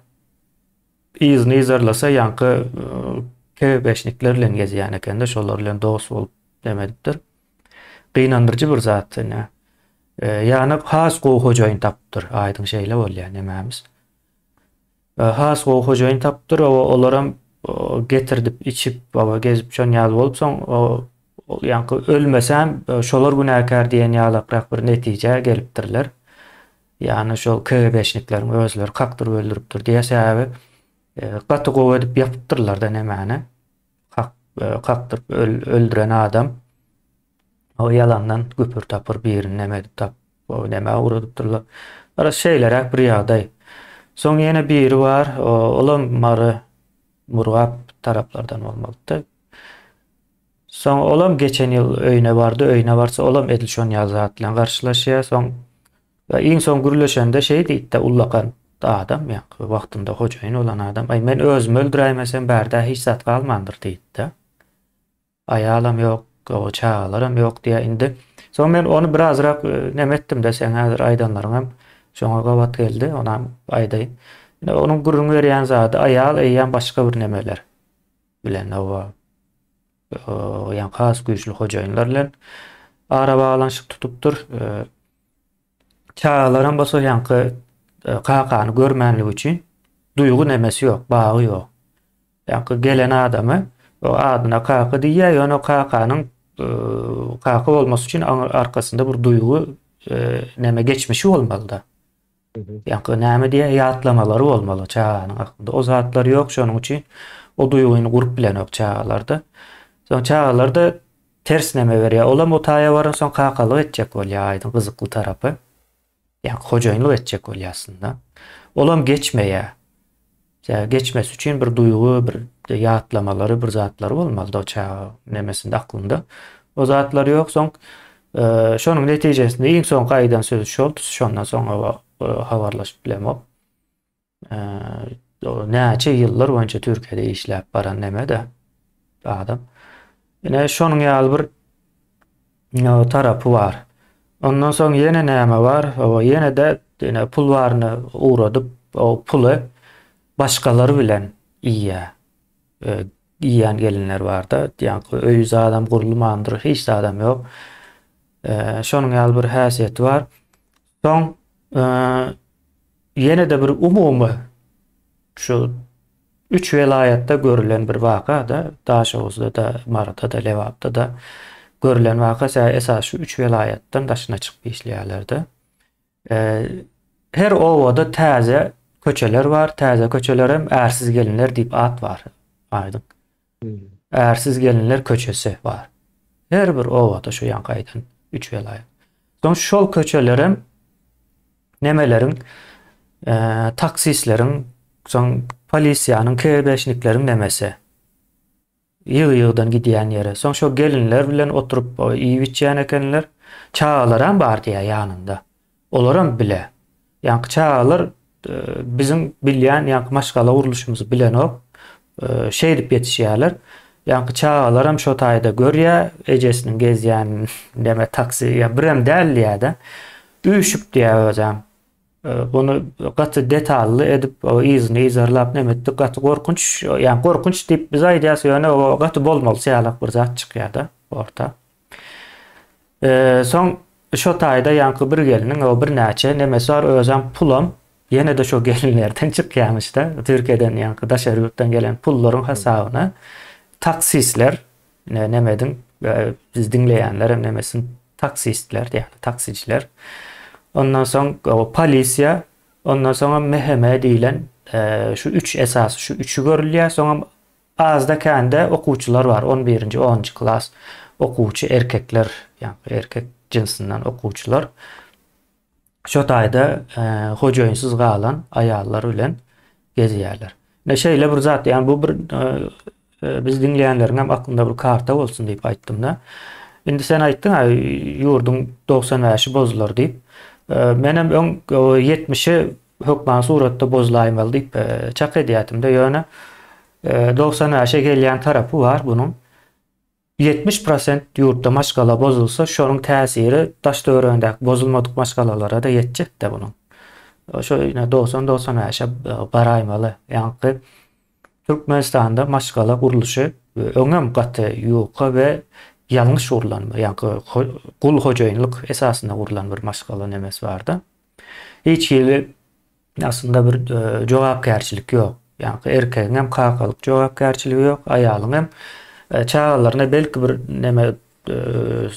Yzyny yzarlasa ýaňky KGB-şnikler bilen gezýän ekende, şolar bilen dost bolup neme edipdir. Gynandyryjy bir zat ine. Ýagny has gowy hojaýyn tapypdyr. Aýdyň şeýle bolýar nemämiz. Has gowy hojaýyn tapypdyr, olaram getirdip içip, baba gezip şon ýaly bolup soň ýaňky ölmesem şolar günäkär diýen ýalakrak bir netijä gelipdirler. Ýagny şol KGB-şnikleriň özleri kakdyryp öldüripdir diýýär. Sebäbi gaty gowy edip ýapypdyrlar-da nemäni. Kak, kakdyryp öldüren adam o ýalandan güpür-tapyr birini neme edip tap, o nämä ugradypdyrlar. Garaz şeýleräk bir ýagdaý. Soň ýene biri bar, olam Mary, Murgap taraplardan bolmalydy. Soň olam geçen ýyl öýüne bardy, öýüne barsa olam edil şon ýaly zat bilen garşylaşýar. Soň we iň soň gürleşende şeý diýdi-de ullakan adam, ýaňky wagtynda hojaýyn bolan adam, aý men özümi öldüräýmesem bärde hiç zat galmandyr diýdi-de. Aýalam ýok, o çagalaram ýok diýýär indi. Soň men ony birazrak neme etdim-de, seň häzir aýdanlaryňam şoňa gabat geldi, onam aýdaýyn. Ine onuň gürrüň berýän zady aýal eýýäm başga bir nemeler bilen hawa ýa has güýçli hojaýynlar bilen arabaglanyşyk tutupdyr. Çagalaram bolsa ýaňky kakany görmänligi üçin duýgy nemesi ýok, bagy ýok. Ýaňky gelen adamy o adyna kaka diýýär, ýöne kakanyň kaka bolmasy üçin arkasynda bir duýgy neme geçmişi bolmalyda. Ýaňky näme diýýär, ýatlamalary bolmaly çaganyň aklynda. O zatlar ýok, şonuň üçin o duýgyny gurup bilenok çagalarda. Soň çagalarda ters neme berýär. Olam o taýa baransoň kakalyk etjek bolýar, aýdyň gyzykly tarapy. Ýa hojaýynlyk etjek bolýar aslynda. Olam geçmeýär. Sebäbi geçmesi üçin bir duýgy, bir ýatlamalary, bir zatlary bolmalydy o çaga nemesinde, aklynda. O zatlar ýok, soň şonuň netijesinde iň soňky aýdan sözi şoldy, şondan soň habarlaşyp bilemok. Näçe ýyllar boýunça Türkiýede işläp baran neme-de adam. Ine şonuň ýaly bir tarapy bar. Ondan soň ýene näme bar? Owa ýene-de ine pul baryny ugradyp, o puly başgalar bilen iýýär. E, iýýän gelinler bar-da. Ýaňky öý zadam gurulmandyr, hiç zadam ýok. E, şonuň ýaly bir häsiýeti bar. Soň e, ýene-de bir umumy şu üç welaýatda görülen bir waka-da, Daşoguzda-da, Maryda-da, Lebapda-da görülen waka, sebäbi esasy şu üç welaýatdan daşyna çykyp işleýärler-de. Her obada täze köçeler bar, täze köçelerem ärsiz gelinler diýip at bar. Aýdyň. Ärsiz gelinler köçesi bar. Her bir obada şu ýaňky aýdan üç welaýat. Soň şol köçelerem nemeleriň e, taksistleriň, soň polisiýanyň, KGB-şnikleriň nemesi. Ýygy-ýygydan gidýän ýere. Soň şo gelinler bilen oturyp iýip-içýän ekenler. Çagalaram bar diýýär ýanynda. Olaram bile. Ýaňky çagalar biziň bilýän ýaňky maşgala gurluşymyzy bilenok. Şeýdip ýetişýärler. Ýaňky çagalaram şo taýda görýär, ejesiniň gezýän neme taksi, ýa birem däl diýýär-de. Üýşüp diýýär özem. Bunu gaty detally edip, yzyny yzarlap neme etdik, gaty gorkunç, ýa gorkunç diýip biz aýdýas, ýöne o gaty bolmalysy ýalak bir zat çykýar-da orta. Soň şo taýda ýaňky bir gelniň o birnäçe nemesi bar, özem pulam ýene-de şo gelinlerden çykýamyş-da. Türkiýeden ýaňky daşary ýurtdan gelen pullaryň hasabyna taksistler, nemediň, biz diňleýänlerem nemesin taksistler, ýagny taksiciler. Ondan soň polisiýa, ondan soňam MHM diýlen şu üç esasy şu üçi görülýär. Soňam Azda-kände okuwçylar bar, on birinji, onunjy klas okuwçy erkekler, ýagny erkek jynsyndan okuwçylar. Şo taýda hojaýynsyz galan aýallar bilen gezýärler. Ine şeýle bir zat, ýagny bu bir biz diňleýänleriň hem aklynda bir karta bolsun diýip aýtdym-da. Indi sen aýtdyň, ýurduň 95-i bozular diýip. Menem öň 70-i hökman suratda bozulaýmaly diýip çak edýärdim-de, ýöne 95-e gelýän tarapy bar bunuň. 70 prosent ýurtda maşgala bozulsa, şonuň täsiri daş-töweregindäki bozulmadyk maşgalalara-da ýetjek-de bunuň. Şo ýene 90-95-e baraýmaly. Ýaňky Türkmenistanda maşgala gurluşy öňem gaty ýuka we ýalňyş gurlan, ýaňky gul hojaýynlyk esasynda gurlan bir maşgala nemesi barda. Hiç hili aslynda bir e, jogapkärçilik ýok. Ýaňky erkegiň hem kakalyk jogapkärçiligi ýok, aýalyň hem e, çagalaryna belki bir neme e,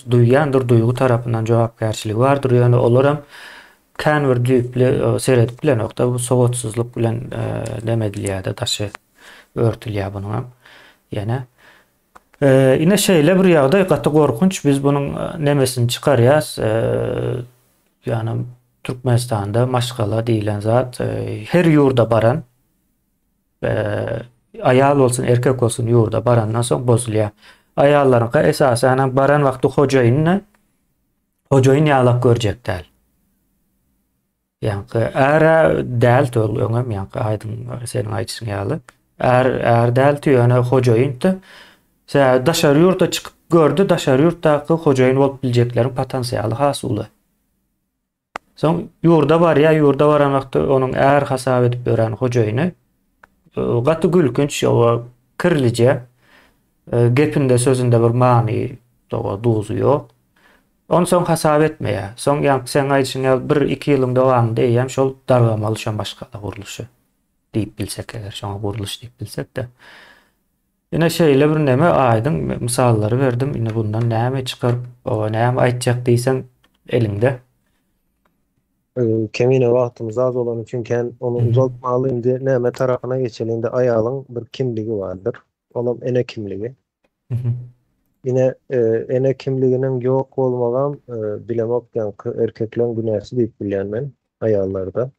duýýandyr, duýgy tarapyndan jogapkärçiligi bardyr, ýöne olar hem kän bir düýpli seredip bilenokda, bu sowatsyzlyk bilen neme edilýär-de, daşy örtülýär bunuň hem. Ýene Ine şeýle bir ýagdaý gaty gorkunç. Biz bunuň nemesini çykarýas. Ýagny Türkmenistanda maşgala diýlen zat her ýurda baran aýal bolsun, erkek bolsun ýurda barandan soň bozulýar. Aýallaryňka esasan baran wagty hojaýynyny hojaýyn ýalak görjek däl. Ýaňky är-ä däldi ol öňem ýaňky aýdyň seniň aýdyşyň ýaly. Är är däldi ýöne hojaýyndy. Sebäbi daşary ýurda çykyp gördi, daşary ýurtdaky hojaýyn bolup biljekleriň potensialy has uly. Soň ýurda barýar, ýurda baran wagty onuň är hasap edip ýören hojaýyny gaty gülkünç, o kirlije, gepinde sözünde bir many, duzy ýok. Onsoň hasap etmeýär. Soň ýaňky seň aýdyşyň ýaly bir-iki ýylyň dowamynda eýýäm şol dargamaly şo maşgala gurluşy diýip bilsek eger şoňa gurluş diýip bilsek-de. Ine şeýle bir neme aýdyň mysallary berdim. Indi bundan näme çykaryp, oba näme aýtjak diýseň eliňde.
Kemine wagtymyz az bolany üçin kän ony uzaltmaly. Indi näme tarapyna geçeli. Indi aýalyň bir kimligi bardyr. Olam ene kimligi. Ine ene kimliginiň ýok bolmagam bilemok ýaňky erkekleň günäsi diýip bilýän men aýallarda.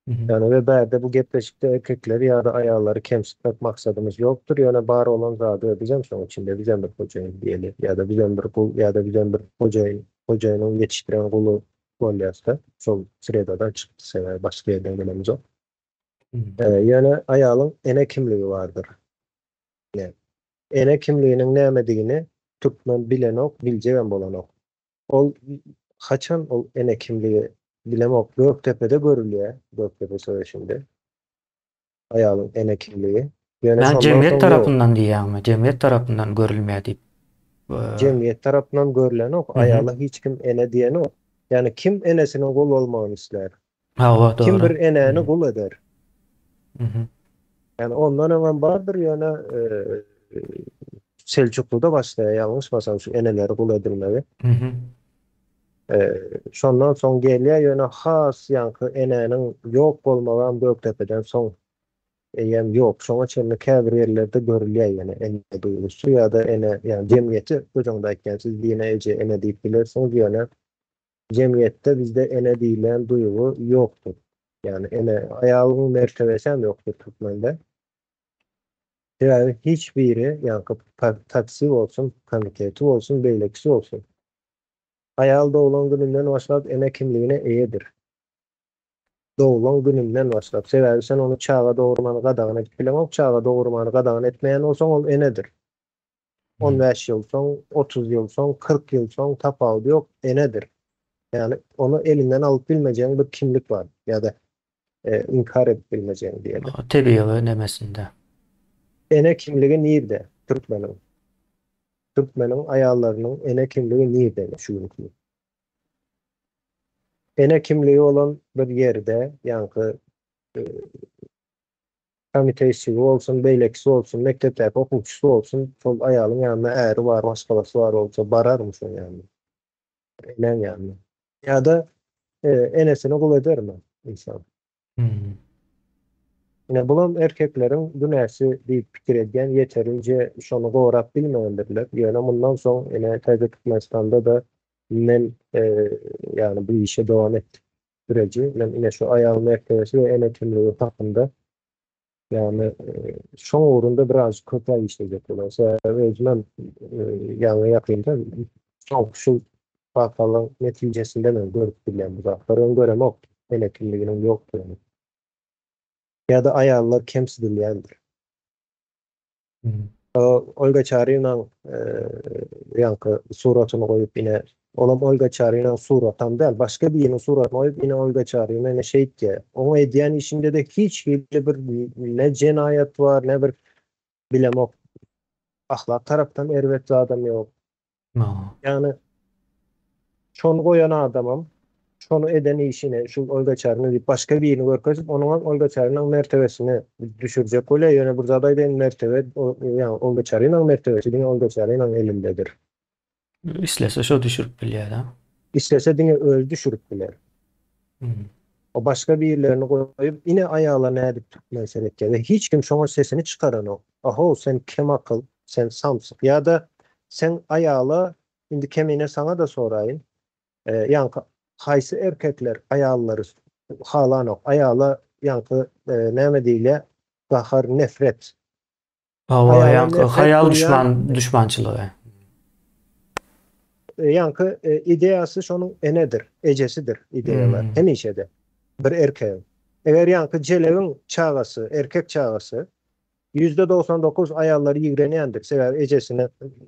Ýani we bärde bu gepleşikde erkekleri ýa-da aýallary kemsitmek maksadymyz ýokdur ýöne bar bolan zady we bizem şoň içinde bizem bir hojaýyn diýeli ýa-da bizem bir gul ýa-da bizem bir hojaýyn hojaýynyň ýetişdiren guly bolýasda şol sredadan çykdy sebäbi başga ýerden gelemizok. Ýöne aýalyň ene kimligi bardyr. Ine, ene kimliginiň nämedigini türkmen bilenok, biljegem bolanok. Ol haçan ol ene kimligi bilemok, Gökdepede görülýär, Gökdepe söweşinde aýalyň ene kimligi. Ýöne
Ýa
şondan
jemgyýet
soň ýok.
tarapyndan diýýäňmi? Jemgyýet tarapyndan görülmeýär diýip.
Jemgyýet tarapyndan görlenok, aýala hiç kim ene diýenok. Ýagny kim enesiniň gul bolmagyny islär?
Hawa,
Kim bir
dogry.
enäni gul eder? Ýani ondan öňem bardyr, ýöne Seljukluda başlaýar, ýalňyşmasam şu eneleri gul edilmegi. Şondan soň gelýär, ýöne has ýaňky enäniň ýok bolmagam Gökdepeden soň eýýäm ýok. Şoňa çenli käbir ýerlerde görülýär ýene ene duýgusy ýa-da ene, ýagny jemgyýeti göz öňünde aýtýan, siz dine eje, ene diýip bilersiňiz, ýöne Jemgyýetde bizde ene diýlen duýgy ýokdur. Ýagny ene, aýalyň mertebesem ýokdur türkmende. Sebäbi hiç biri, ýaňky taksi bolsun, komiteti bolsun, beýlekisi bolsun. Aýal doglan gününden başlap ene kimligine eýedir. Doglan gününden başlap. Sebäbi sen ony çaga dogurmany gadagan edip bileňok, çaga dogurmany gadagan etmeýän bolsaň ol enedir. 15 ýyl soň, 30 ýyl soň, 40 ýyl soň tapawudy ýok, enedir. Ýagny ony elinden alyp bilmejegiň bir kimlik bar ýa-da inkar edip bilmejegiň diýeli.
Tebigy nemesinde.
Ene kimligi nirde türkmeniň? Türkmeniň aýallarynyň ene kimligi nirde şu günki? Ene kimligi bolan bir ýerde ýaňky Komiteçigi bolsun, beýlekisi bolsun, mekdepdäki okuwçysy bolsun, şol aýalyň ýanyna äri bar, maşgalasy bar bolsa bararmy şoň ýanyna? Enäň ýanyna. Ýa-da enesini gul edermi ynsan? Ine, bulam erkekleriň günäsi diýip pikir edýän, ýeterinje şony gorap bilmändirler. Ýöne mundan soň ine täze Türkmenistanda-da men ýagny bu işe dowam etdik. Sürüji, men ine şu aýal mertebesi we ene kimligi hakynda, ýagny şoň ugrunda birazjyk köpräk işlejek bolan. Sebäbi özümem ýaňy ýakynda soňky şu wakalaryň netijesinde men görüp bilýän bu zatlary. Öň göremokdym ene kimliginiň ýokdugyny. Ýa-da aýallar kemsidilýändir. Olga Çarynaň ýaňky suratyny goýup ine, olam Olga Çarynaň suratam däl, başga biriniň suratyny goýup ine Olga Çaryna ine şeýtýär. Oň edýän işinde-de hiç hili bir ne jenaýat bar, ne bir bilemok ahlak tarapdan erbet zadam ýok. Ýagny şony goýan adamam şony eden işini şu Olga Çaryna diýip başga birini görkezip onuňam Olga Çarynaň mertebesini düşürjek bolýar. Ýöne bir zat aýdaýyn mertebe ýagny Olga Çarynaň mertebesi diňe Olga Çarynaň elindedir.
Islese şo düşürip bilýär-dä.
Islese diňe özi düşürip biler. O başga birlerini goýup ine aýala nädip türkmen seretýär we hiç kim şoňa sesini çykaranok. Ahow sen kemakyl, sen samsyk ýa-da sen aýala indi kemine saňa-da soraýyn ýaňky haýsy erkekler aýallary halanok aýala ýaňky näme diýilýär gahar nefret
Hawa,
Aýala
ýaňky
nefret
haýal
duýýan
düşman düşmançylygy.
Ýaňky ideýasy şonuň enedir, ejesidir ideýalar hemişe-de bir erkegiň. Eger ýaňky jelebiň çagasy, erkek çagasy. 99% aýallary ýigrenýändir. Sebäbi ejesine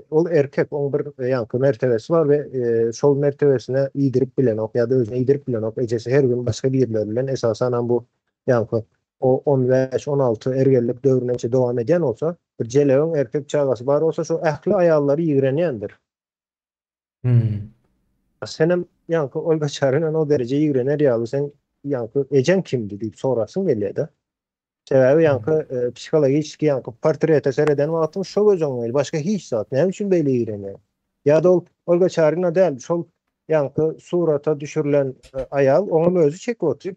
ol erkek, oň bir ýaňky mertebesi bar we şol mertebesine iýdirip bilenok ýa-da özüne iýdirip bilenok. Ejesi her gün başga birileri bilen, esasanam bu ýaňky o 15, 16 ergenlik döwrüne dowam edýän bolsa, bir jelebiň erkek çagasy bar bolsa, şo ähli aýallary ýigrenýändir.
Hmm.
Senem ýaňky Olga Çarynan o dereje ýigrener ýaly sen ýaňky ejeň kimdi diýip sorasyň gelýär-de. Sebäbi ýaňky e, psihologiçki ýaňky portrete sereden wagtyň şo göz öňüňe gelýär. Başga hiç zat. Näme üçin beýle ýigrenýär? Ýa-da ol Olga Çarina däl, şol ýaňky surata düşürilen e, aýal oňam özi çekip otyr.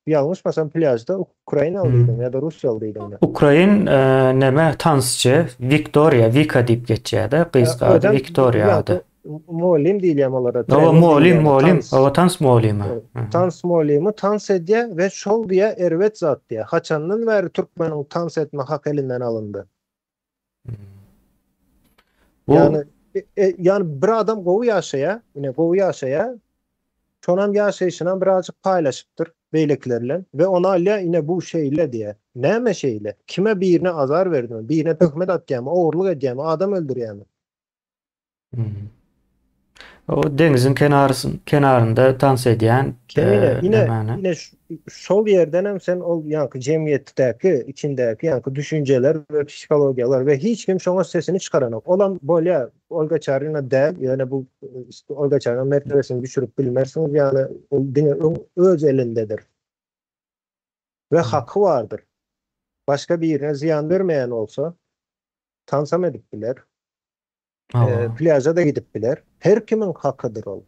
Ýalňyşmasam plýažda Ukrainaly diýdim ýa-da Russiýaly diýdim.
Ukrain e, neme tansçy Wiktoriýa Wika diýip geçýär-de, gyzka ady Wiktoriýa ady.
Mugallym diýilýär olara.
Hawa, mugallym, mugallym. Hawa, tans mugallymy.
Tans mugallymy tans edýär we şol diýýär erbet zat diýýär. Haçandan bäri türkmeniň tans etme haky elinden alyndy? Bu Ýagny, ýagny bir adam gowy ýaşaýar, ine gowy ýaşaýar. Şonam ýaşaýşynam birazjyk paýlaşypdyr beýlekiler bilen we ony alýar, ine bu şeýle diýýär. Näme şeýle? Kime birine azar berdimi? Birine töhmet atýarmy? Ogurlyk edýärmi? Adam öldürýärmi?
O deňiziň kenarysyn kenarynda tans edýän
Kemine, ine, ine şol ýerdenem sen ol ýaňky jemgyýetdäki, içindäki ýaňky düşünjeler we psihologiýalar we hiç kim şoňa sesini çykaranok. Olam bolýa, Olga Çarina däl, ýöne bu Olga Çarina mertebesini düşürip bilmersiňiz, ýagny ol diňe öň öz elindedir. We haky bardyr. Başga birine zyýan bermeýän bolsa, tansam edip biler. Plýaža-da gidip biler. Her kimiň hakydyr ol.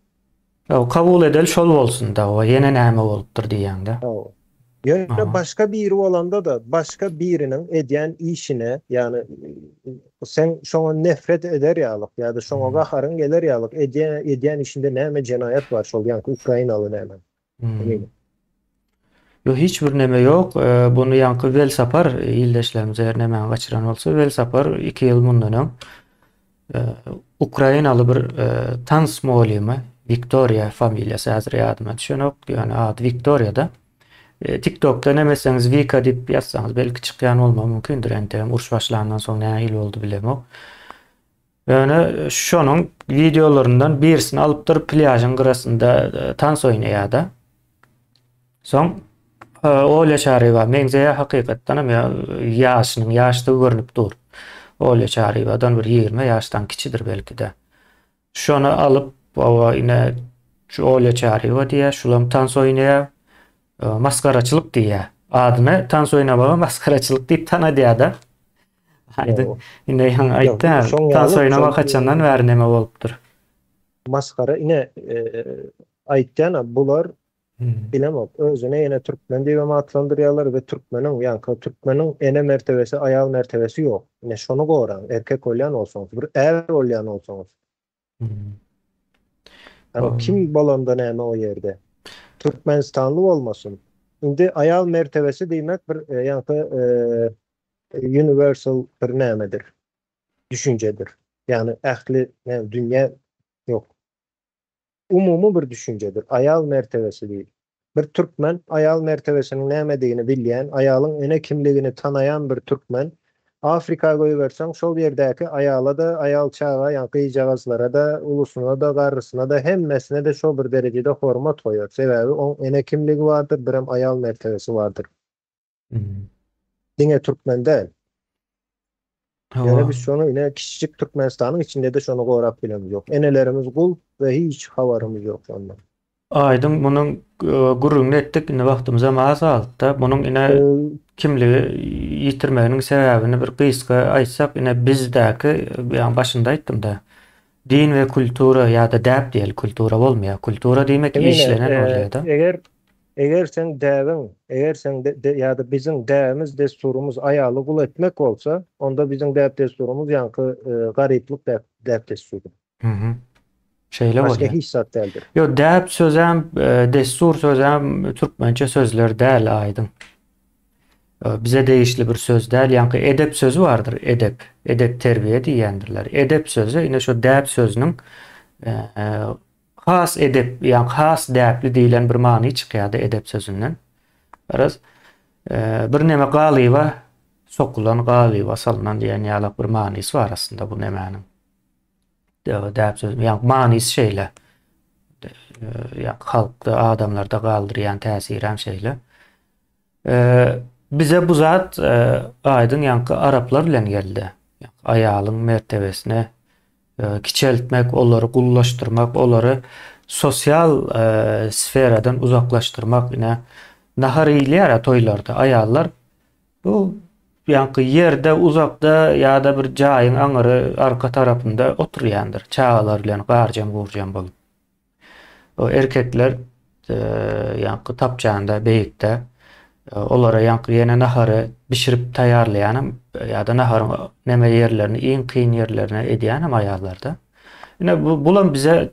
Hawa, kabul edeli şol bolsun dawa, ýene näme bolupdyr diýýäňdä.
Hawa. Ýöne başga biri bolanda-da, başga biriniň edýän işine, ýagny sen şoňa nefret eder ýalyk ýa-da şoňa gaharyň geler ýalyk edýän edýän işinde näme jenaýat bar şol ýaňky ukrainaly näme?
Ýok hiç bir neme ýok. Buny ýaňky Welsapar ildeşlerimiz eger nemäni gaçyran bolsa Welsapar 2 ýyl mundan öň Ukrainaly bir tans mugallymy Wiktoriýa familiýasy häzir ýadyma düşenok, ýöne ady Wiktoriýada. TikTokda neme etseňiz Wika diýip ýazsaňyz belki çykýan bolmagy mümkindir. Entegem uruş başlandan soň nähili boldy bilemok. Ýöne şonuň wideolaryndan birisini alypdyr, plýažyň gyrasynda e, tans oýnaýar-da. Soň e, Olýa Çaryýewa meňzeýär hakykatdan hem ýaşynyň ýaşdygy görnüp dur. Olýa Çaryýewadan bir 20 ýaşdan kiçidir belki-de. Şony alyp, owa ine şu Olýa Çaryýewa diýýär, şulam tans oýnaýar. E, masgaraçylyk diýýär. Adyny tans oýnamagy masgaraçylyk diýip tanadýar-da. Aýdyň. Indi ýaňy aýtdy, tans oýnamak haçandan bäri neme bolupdyr?
Masgara ine aýtýan bular bilemok. Özüne ýene türkmen diýibem atlandyrýarlar we türkmeniň ýaňky türkmeniň ene mertebesi, aýal mertebesi ýok. Ine şony goraň, erkek bolýan bolsaňyz, bir är bolýan bolsaňyz. Ýagny kim bolanda näme o ýerde? Türkmenistanly bolmasyn. Indi aýal mertebesi diýmek bir ýaňky universal bir nämedir? Düşünjedir. Ýagny ähli näme dünýä ýok. Umumy bir düşünjedir. Aýal mertebesi diýip. Bir türkmen aýal mertebesiniň nämedigini bilýän, aýalyň ene kimligini tanaýan bir türkmen Afrika goýberseň şol ýerdäki aýala-da, aýal çaga, ýagny gyzjagazlara-da, ulusyna-da, garrysyna-da hemmesine-de şo bir derejede hormat goýar. Sebäbi oň ene kimligi bardyr, birem aýal mertebesi bardyr. Diňe türkmen däl. Ýöne biz şony ine kiçijik Türkmenistanyň içinde-de şony gorap bilemizok. Enelerimiz gul we hiç habarymyz ýok şondan.
Aýdyň munuň gürrüňini etdik, indi wagtymyzam az galdy-da. Munuň ine kimligi ýitirmeginiň sebäbini bir gysga aýtsak, ine bizdäki, ýaňy başynda aýtdym-da, din we kultura ýa-da däp diýeli, kultura bolmaýar. Kultura diýmek işlenen bolýar-da.
Eger Eger seň däbiň, eger seň ýa-da biziň däbimiz, dessurymyz aýaly gul etmek bolsa, onda biziň däp-dessurymyz ýaňky garyplyk däp-dessury.
Şeýle bolýar.
Başga hiç zat däldir.
Ýok, däp sözem, dessur sözem türkmençe sözler däl, Aýdyň. Bize degişli bir söz däl. Ýaňky edep sözi bardyr, edep. Edep-terbiýe diýýändirler. Edep sözi ine şo däp sözüniň Has edep, ýa has däpli diýlen bir many çykýardy edep sözünden. Garaz, birneme galyba Sokulan galyba salynan diýen ýalak bir manysy bar aslynda bu nemäniň. Däp söz, ýa manysy şeýle. Ýa halkda, adamlarda galdyrýan täsiri hem şeýle. Bize bu zat aýdyň ýaňky araplar bilen geldi. Aýalyň mertebesini kiçeltmek, olary gullaşdyrmak, olary sosial sferadan uzaklaşdyrmak. Ine, nahar iýilýär toýlarda, aýallar bu ýaňky ýerde uzakda ýa-da bir jaýyň aňyry arka tarapynda oturýandyr, çagalar bilen garjam-gurjam bolup. O erkekler ýaňky tapjanda beýikde olara ýaňky ýene nahary bişirip taýýarlaýanam ýa-da naharyň neme ýerlerini iň kyn ýerlerini edýänem aýallarda. Ine bu bulam bize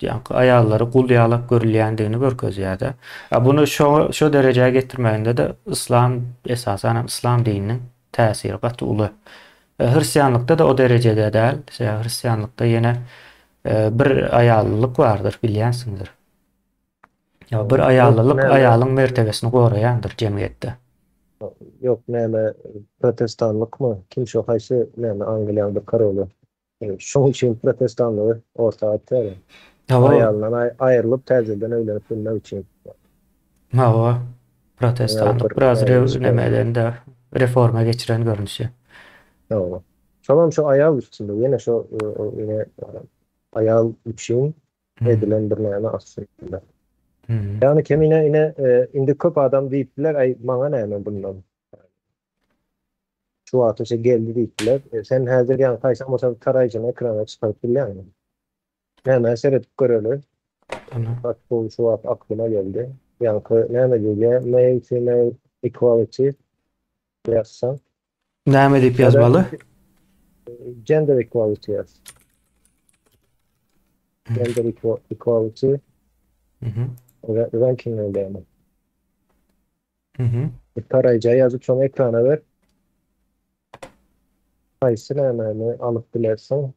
ýaňky aýallary gul ýalak görülýändigini görkezýär-de. A buny şo şo derejä getirmeginde-de yslam esasanam yslam dininiň täsiri gaty uly. Hristianlykda-da o derejede däl. Sebäbi hristianlykda ýene bir aýallylyk bardyr, bilýänsiňdir. Ýa bir aýallylyk aýalyň mertebesini goraýandyr jemgyýetde.
Ýok, näme protestanlykmy? Kim şo haýsy näme Angliýanyň bir koroly? Şoň üçin protestanlygy orta atýar. Aýalyndan aýrylyp täzeden öýlenip bilmek üçin.
Hawa, protestanlyk biraz nemeden-de reforma geçiren görnüşi.
Hawa. Şolam şu aýal üstünde ýene şo ýene aýal üçin edilen bir näme aslynda. Ýagny kemine ine indi köp adam diýip biler, aý maňa näme bundan. Şu wagta çenli geldi diýip biler. Sen häzir ýaňky haýsam bolsa bir taraýjyny ekrana çykaryp bilýäňmi? Nämä seredip göreli. Bak bu şu wagt aklyma geldi. Ýaňky näme diýilýär? Male female equality ýazsaň.
Näme diýip ýazmaly?
Gender equality ýaz. Gender equality.
Mhm.
Ranking öýlämi. Mhm. Taraýja ýazyp şoň ekrana ber. Haýsy nämäni alyp bilersiň?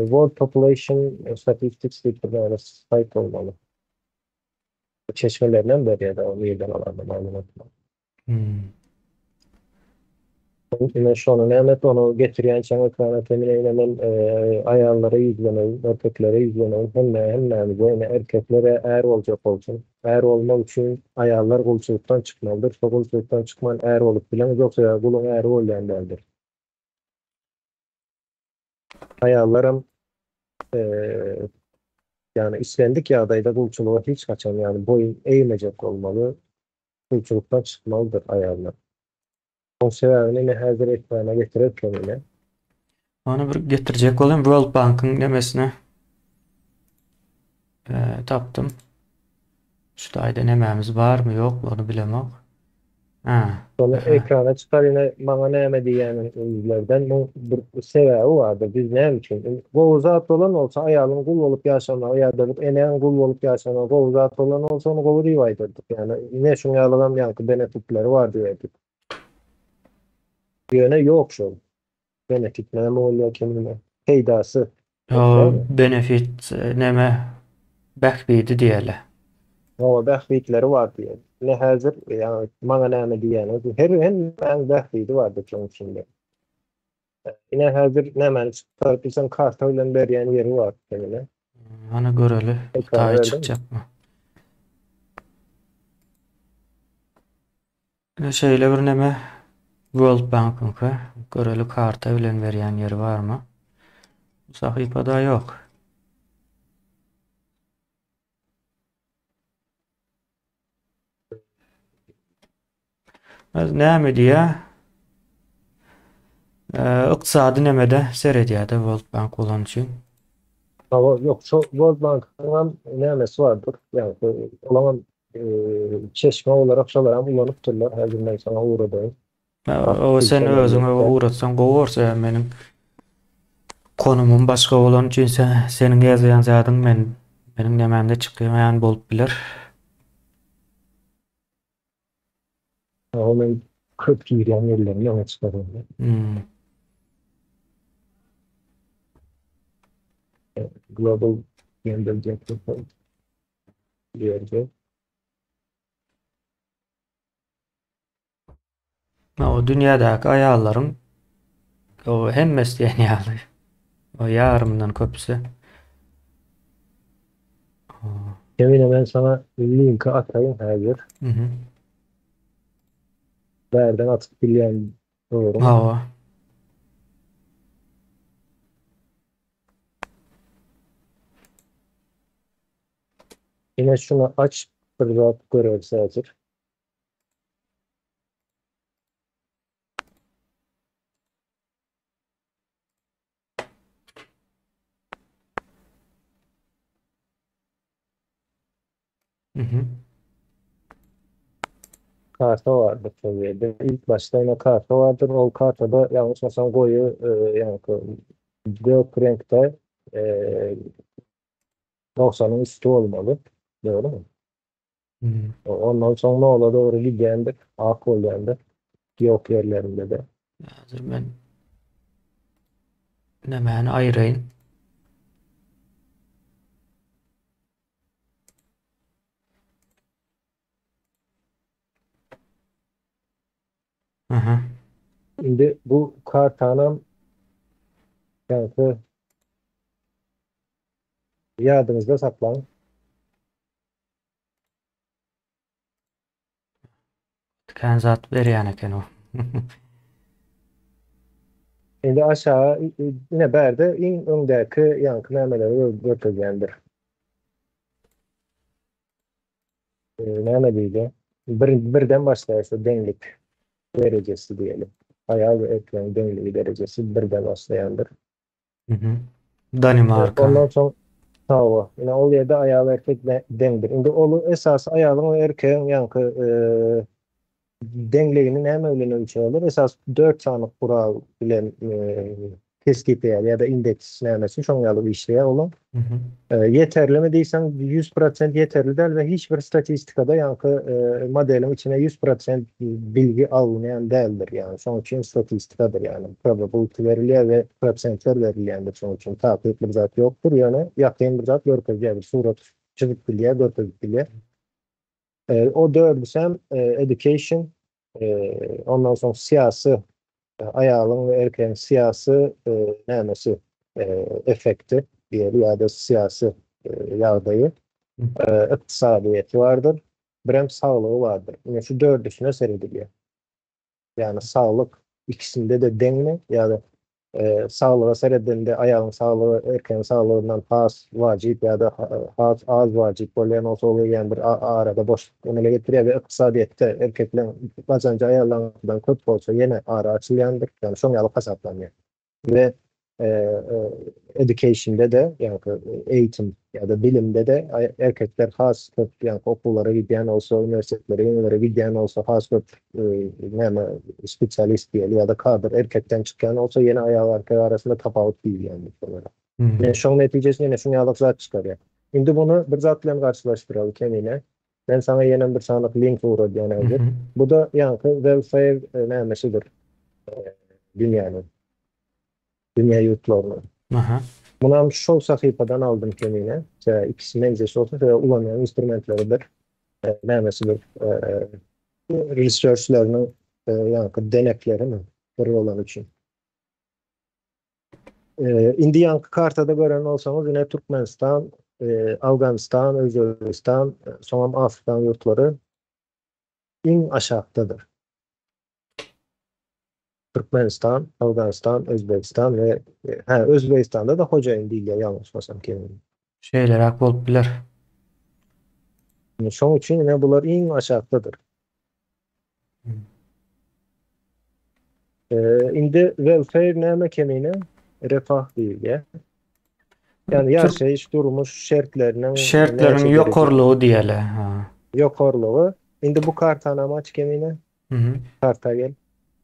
World Population Statistics diýip bir näme saýt bolmaly. Çeşmelerinden berýär o nirden alanda maglumatlary.
Hmm.
Ine şony näme et, ony getirýänçäň ekrana kemine ine men aýallara ýüzleneýin, erkeklere ýüzleneýin, hemme hemmämize ine erkeklere är boljak bolsun. Är bolmak üçin aýallar gulçulykdan çykmalydyr, şo gulçulykdan çykman är bolup bileňizok, sebäbi guluň äri bolýan däldir. Aýallaram ýagny islendik ýagdaýda gulçulyga hiç haçan ýagny boýun egmejek bolmaly, gulçulykdan çykmalydyr aýallar. Oň sebäbini ine häzir ekrana getirerken ine.
Ony bir getirjek bolayım World Bank'ın nemesine. Ee, tapdym. Şu taýda nemämiz barmy ýokmy ony bilemok. Ha.
Şony ekrana çykar ine maňa näme diýýäniň özlerden muň bir sebäbi bardyr. Biz näme üçin? Gowy zat bolan bolsa aýalyň gul bolup ýaşamagy ýa-da bir enäň gul bolup ýaşamagy gowy zat bolan bolsa ony gowy diýip aýdardyk. Ýagny ine şuň ýalygam ýaňky benefitleri bar diýerdik. Ýöne ýok şol. Benefit näme bolýar kemine? Peýdasy.
O benefit näme bähbidi diýeli.
Hawa bähbitleri bar diýeli. Ine häzir ýa maňa näme diýýäniňiz her hemmäň bähbidi bardyr şoň içinde. Ine häzir nämäni çykaryp bilseň karta bilen berýän ýeri bar kemine.
Hany göreli. Taýy çykjakmy? Ine şeýle bir neme World Bankyňky. Göreli karta bilen berýän ýeri barmy? Bu sahypada ýok. Näme diýýär? Ykdysady nemede seredýär-de World Bank bolany üçin.
Hawa, ýok, şo World Bankyň nämesi bardyr? Ýagny, olaňam çeşme olarak şolaram ulanypdyrlar. Häzir men saňa ugradaýyn.
O sen özüňe ugratsaň gowy bolsa, meniň konumym başga bolany üçin sen seniň ýazýan zadyň men meniň nemämde çykmaýan bolup biler.
O men köp girýän ýerlerini öňe çykarýan.
Hmm.
Global Gender Gap Report ýerde.
O dünýädäki aýallaryň o hemmesi diýen ýaly. O ýarymyndan köpüsi.
Kemine men saňa linki ataýyn häzir.
Mhm.
Bärden atyp bilýän dogrymy?
Hawa.
Ine şuny aç bir zat göreris häzir.
Mhm.
Karta bardyr şol ýerde. Ilk başda ine karta bardyr. Ol kartada ýalňyşmasam goýy e, ýaňky gök reňkde e, 90-yň üsti bolmaly. Dogrumy?
Hmm.
Ondan soň nola dogry gidýändir, ak bolýandyr. Ýok ýerlerinde-de.
Häzir men nämäni aýyraýyn. Aha.
Indi bu kartanam ýaňky ýadyňyzda saklaň.
Kän zat berýän eken o.
Indi aşağı ine bärde iň öňdäki ýaňky nämeleri görkezýändir. Näme diýdi? Bir, birden başlaýar şu deňlik derejesi diýeli. Aýal we erkegiň deňligi derejesi birden başlaýandyr.
Mhm. Danimarka.
Ondan soň hawa, ine ol ýerde aýal erkek deňdir. Indi ol esasy aýalyň we erkegiň ýaňky deňligini näme bilen ölçeýärler? Esasy 4 sany kural bilen kesgitleýär ýa-da indeks nämesi şoň ýaly işleýär olar. Ýeterlimi diýseň 100% ýeterli däl we hiç bir statistikada ýaňky modeliň içine 100% bilgi alynýan däldir. Ýagny şoň üçin statistikadyr ýagny probability berilýär we prosentler berilýändir şoň üçin takyk bir zat ýokdur ýöne ýakyn bir zat görkezýär bir surat çyzyp bilýär görkezip bilýär. O dördüsem education ondan soň syýasy aýalyň we erkegiň syýasy nämesi effekti diýeli ýa-da syýasy ýagdaýy ykdysadyýeti bardyr birem saglygy bardyr. Ine şu dördüsine seredilýär. Ýagny saglyk ikisinde-de deňmi ýa-da saglyga seredende aýalyň saglygy erkegiň saglygyndan has wajyp ýa-da has az wajyp bolýan bolsa ol eýýäm bir arada boşluk emele getirýär we ykdysadyýetde erkekleň gazanjy aýallaryňkydan köp bolsa ýene ara açylýandyr. Ýagny şoň ýaly hasaplanýar. We education-de-de, ýagny eýitim ýa-da bilimde-de erkekler has köp ýagny okuwlara gidýän bolsa, uniwersitetlere, ýeňilere gidýän bolsa has köp näme spesialist diýeli ýa-da kadr erkekden çykýan bolsa ýene aýal erkek arasynda tapawut diýilýändir şolara. Ine şoň netijesinde ýene şuň ýaly zat çykarýar. Indi muny bir zat bilen garşylaşdyraly Kemine. Men saňa ýenem bir sanyk link ugradýan häzir. Bu-da ýaňky welfare nämesidir dünýäniň. Dünýä ýurtlarynyň.
Aha.
Munam şol sahypadan aldym Kemine. Sebäbi ikisi meňzeş bolsa, sebäbi ulanýan instrumentleri bir, nämesi bir, researchleriniň ýaňky deneklerimi bir bolany üçin. Indi ýaňky kartada gören bolsaňyz, ine Türkmenistan, Afganistan, Özbegistan, soňam Afrikanyň ýurtlary iň aşakdadyr. Türkmenistan, Afganistan, Özbegistan we hä Özbegistanda-da hojaýyn diýilýär ýalňyşmasam kemine.
Şeýleräk bolup biler.
Şoň üçin ine bular iň aşakdadyr. Indi welfare näme kemine? Refah diýilýär. Ýagny ýaşaýyş, durmuş şertleriniň
Şertleriň ýokarlygy diýeli.
Ýokarlygy. Indi bu kartanam aç kemine. Karta gel.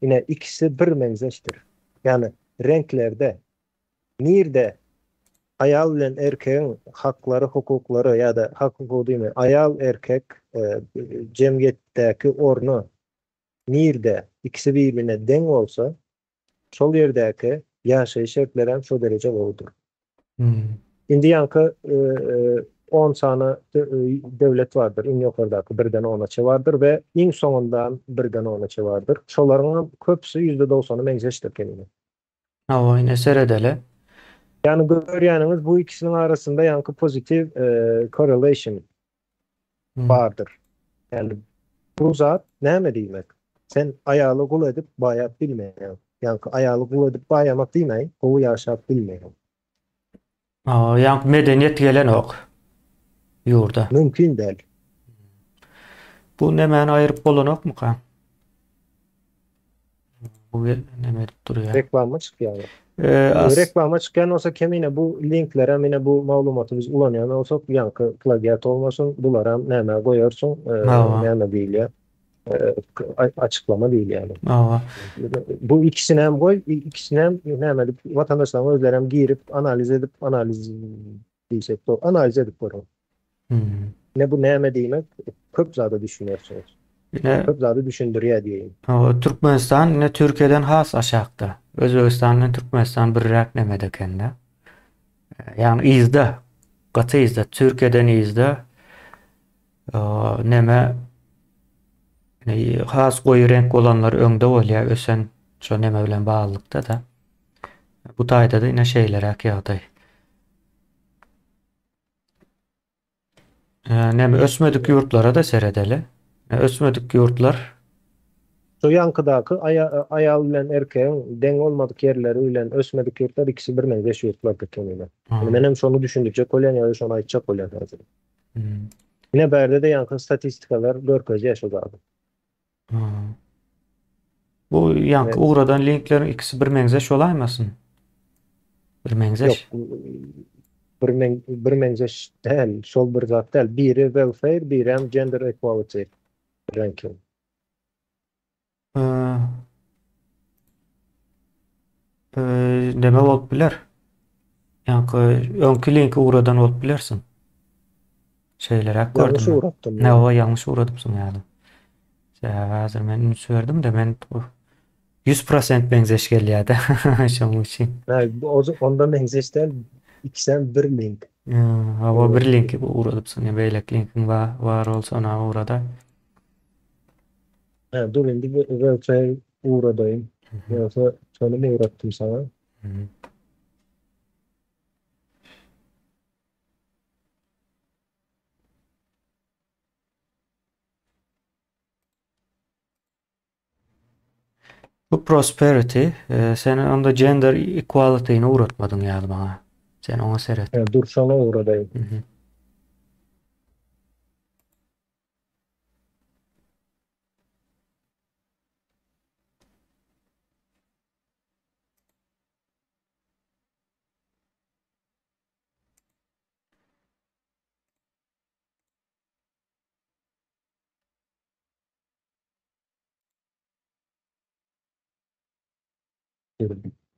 Ine ikisi bir meňzeşdir. Ýagny reňklerde nirde aýal bilen erkegiň haklary, hukuklary ýa-da hak-hukugy diýme, aýal erkek jemgyýetdäki orny nirde ikisi bir-birine deň bolsa, şol ýerdäki ýaşaýyş şertleri hem şo dereje gowudyr. Indi ýaňky. On sany döwlet bardyr, iň ýokardaky birden onaça bardyr we iň soňundan birden onaça bardyr. Şolaryňam köpüsi %90-y meňzeşdir kemine.
Hawa, ine seredeli.
Ýagny görýäniňiz bu ikisiniň arasynda ýaňky pozitiw correlation bardyr. Ýagny bu zat näme diýmek? Sen aýaly gul edip baýap bilmeýäň. Ýaňky aýaly gul edip baýamak diýmäýin, gowy ýaşap bilmeýäň.
Hawa, ýaňky medeniýet gelenok ýurda.
Mümkin däl.
Bu nemäni aýryp bolanokmyka? Bu neme edip durýar?
Reklama çykýar. Reklama çykýan bolsa kemine bu linklerem ine bu maglumaty biz ulanýan bolsak ýaňky plagiat bolmasyn bularam nämä goýarsyň näme diýilýär açyklama diýilýär.
Hawa.
Bu ikisinem goý ikisinem näme edip watandaşlaryň özlerem girip analiz edip analiz diýsek analiz edip görüň. Ine bu näme diýmek? Köp zada düşünersiňiz.
Ine
köp zady düşündirýär diýeýin.
Hawa, Türkmenistan ine Türkiýeden has aşakda. Özbegistan bilen Türkmenistan birräk nemede ekende. Ýagny yzda, gaty yzda, Türkiýeden yzda. Neme has goýy reňk bolanlar öňde bolýar, ösen şo neme bilen baglylykda-da. Bu taýda-da ine şeýleräk ýagdaý. Näme ösmedik ýurtlara-da seredeli. Ösmedik ýurtlar.
Şu ýaňkydaky aýal bilen erkegiň deň bolmadyk ýerleri bilen ösmedik ýurtlar ikisi birmeňzeş ýurtlardyr kemine. Indi men hem şony düşündirjek bolýan ýa-da şony aýtjak bolýan häzir. Ine bärde-de ýaňky statistikalar görkezýär şo zady.
Bu ýaňky ugradan linkleriň ikisi birmeňzeş bolaýmasyn? Birmeňzeş.
Ýok, bir men birmeňzeş däl, şol bir zat däl. Biri welfare, birem gender equality ranking.
Neme bolup biler? Ýaňky öňki linki ugradan bolup bilersiň. Şeýleräk gördüm.
Ýalňyş ugratdym.
Ne o ýalňyş ugradypsyň ýaly. Sebäbi häzir men üns berdim-de men 100% meňzeş gelýär-de. Şonuň üçin.
Onda meňzeş däl, ikisem bir link.
Hawa bir linki ugradypsyň. Beýleki linkiň bar bolsa ony ugrada.
Hä, dur indi bir welfare ugradaýyn. Ýogsa şony ugratdym saňa.
Bu prosperity, e, sen onda gender equality-ni ugratmadyň ýaly maňa. Sen oňa seret.
Hä, dur şony ugradaýyn.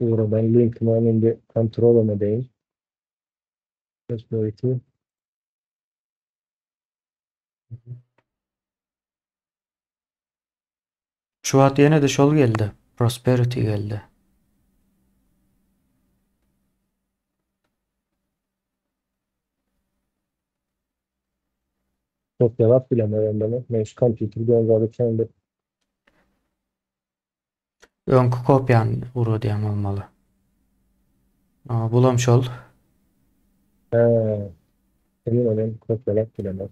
Ugradan linkimi indi kontrol edeýin. Prosperity.
Şu wagt ýene-de şol geldi. Prosperity geldi.
Çok cevap bilemem ben. Men şu kompýuter diýen zady kendi.
Öňki kopýany ugradýan bolmaly. Bulam şol.
He. Emin olayım kopýalap bilemem.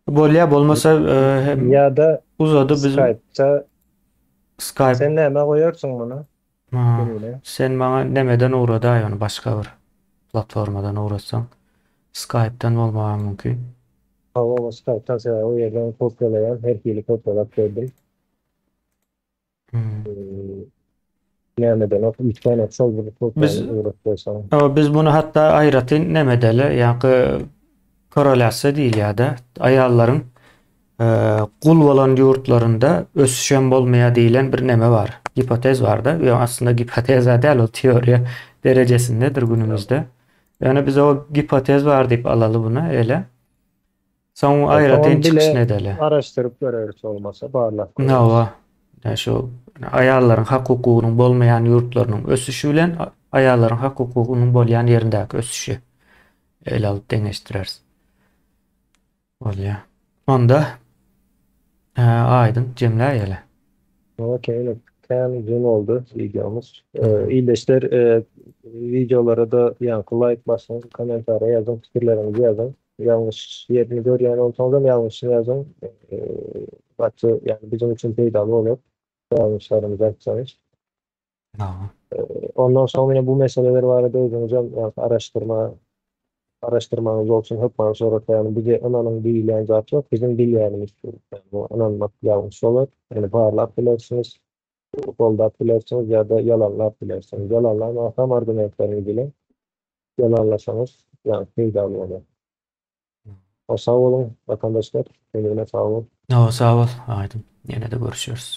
Bolýa bolmasa e, hem
Ya da
uzady bizim
Skype'da
Skype.
sen näme goýarsyň muny?
Ha,
Kemine.
sen maňa nemeden ugradaý ony başga bir platformadan ugratsaň. Skype'dan bolmagy mümkin.
Hawa, Skype'dan sebäbi o ýerden kopýalaýan, her hili kopýalap gördüm.
Hmm.
Nämeden ok, üýtgän şol bir
Biz
kopýany ugrat goýsaň.
biz muny hatda aýratyn nemedeli, ýa-da korrelasiýa diýilýär-de, aýallaryň e, gul bolan ýurtlarynda ösüşem bolmaýar diýlen bir neme bar. Gipotez bar-da. Ýa aslynda gipoteza däl, o teoriýa derejesindedir günümizde. Ýöne biz o gipotez bar diýip alaly bunu ele. Soň aýratyn
Soň
çykyş
bile
edeli.
araşdyryp göreris bolmasa, barlap göreris.
Hawa. Ýa şu aýallaryň hak hukugynyň bolmaýan ýurtlarynyň ösüşi bilen aýallaryň hak hukugynyň bolýan ýerindäki ösüşi. Ele alyp deňeşdireris. Bolýar. Onda aýdyň jemläýeli.
Okey, kän uzyn boldy wideomyz. Ildeşler wideolara-da ýaňky laýk basyň, kommentariýa ýazyň, pikirleriňizi ýazyň. Ýalňyş ýerini görýän bolsaňyzam ýalňyşyny ýazyň. Gaty ýagny biziň üçin peýdaly bolar. Ýalňyşlarymyzy aýtsaňyz. Ondan soň ýene bu meseleler barada özüňizem araşdyrma araşdyrmaňyz bolsun hökman suratda ýagny bize ynanyň diýilýän zat ýok biziň bilýänimiz şu ýagny bu ynanmak ýalňyş bolar ýagny barlap bilersiňiz goldap bilersiňiz ýa-da ýalanlap bilersiňiz ýalanlamasam argumentleriňiz bilen ýalanlasaňyz ýagny peýdaly bolar. O sag boluň watandaşlar. Ömrüne sag bol.
Hawa sag bol Aýdyň. Ýene-de görüşeris.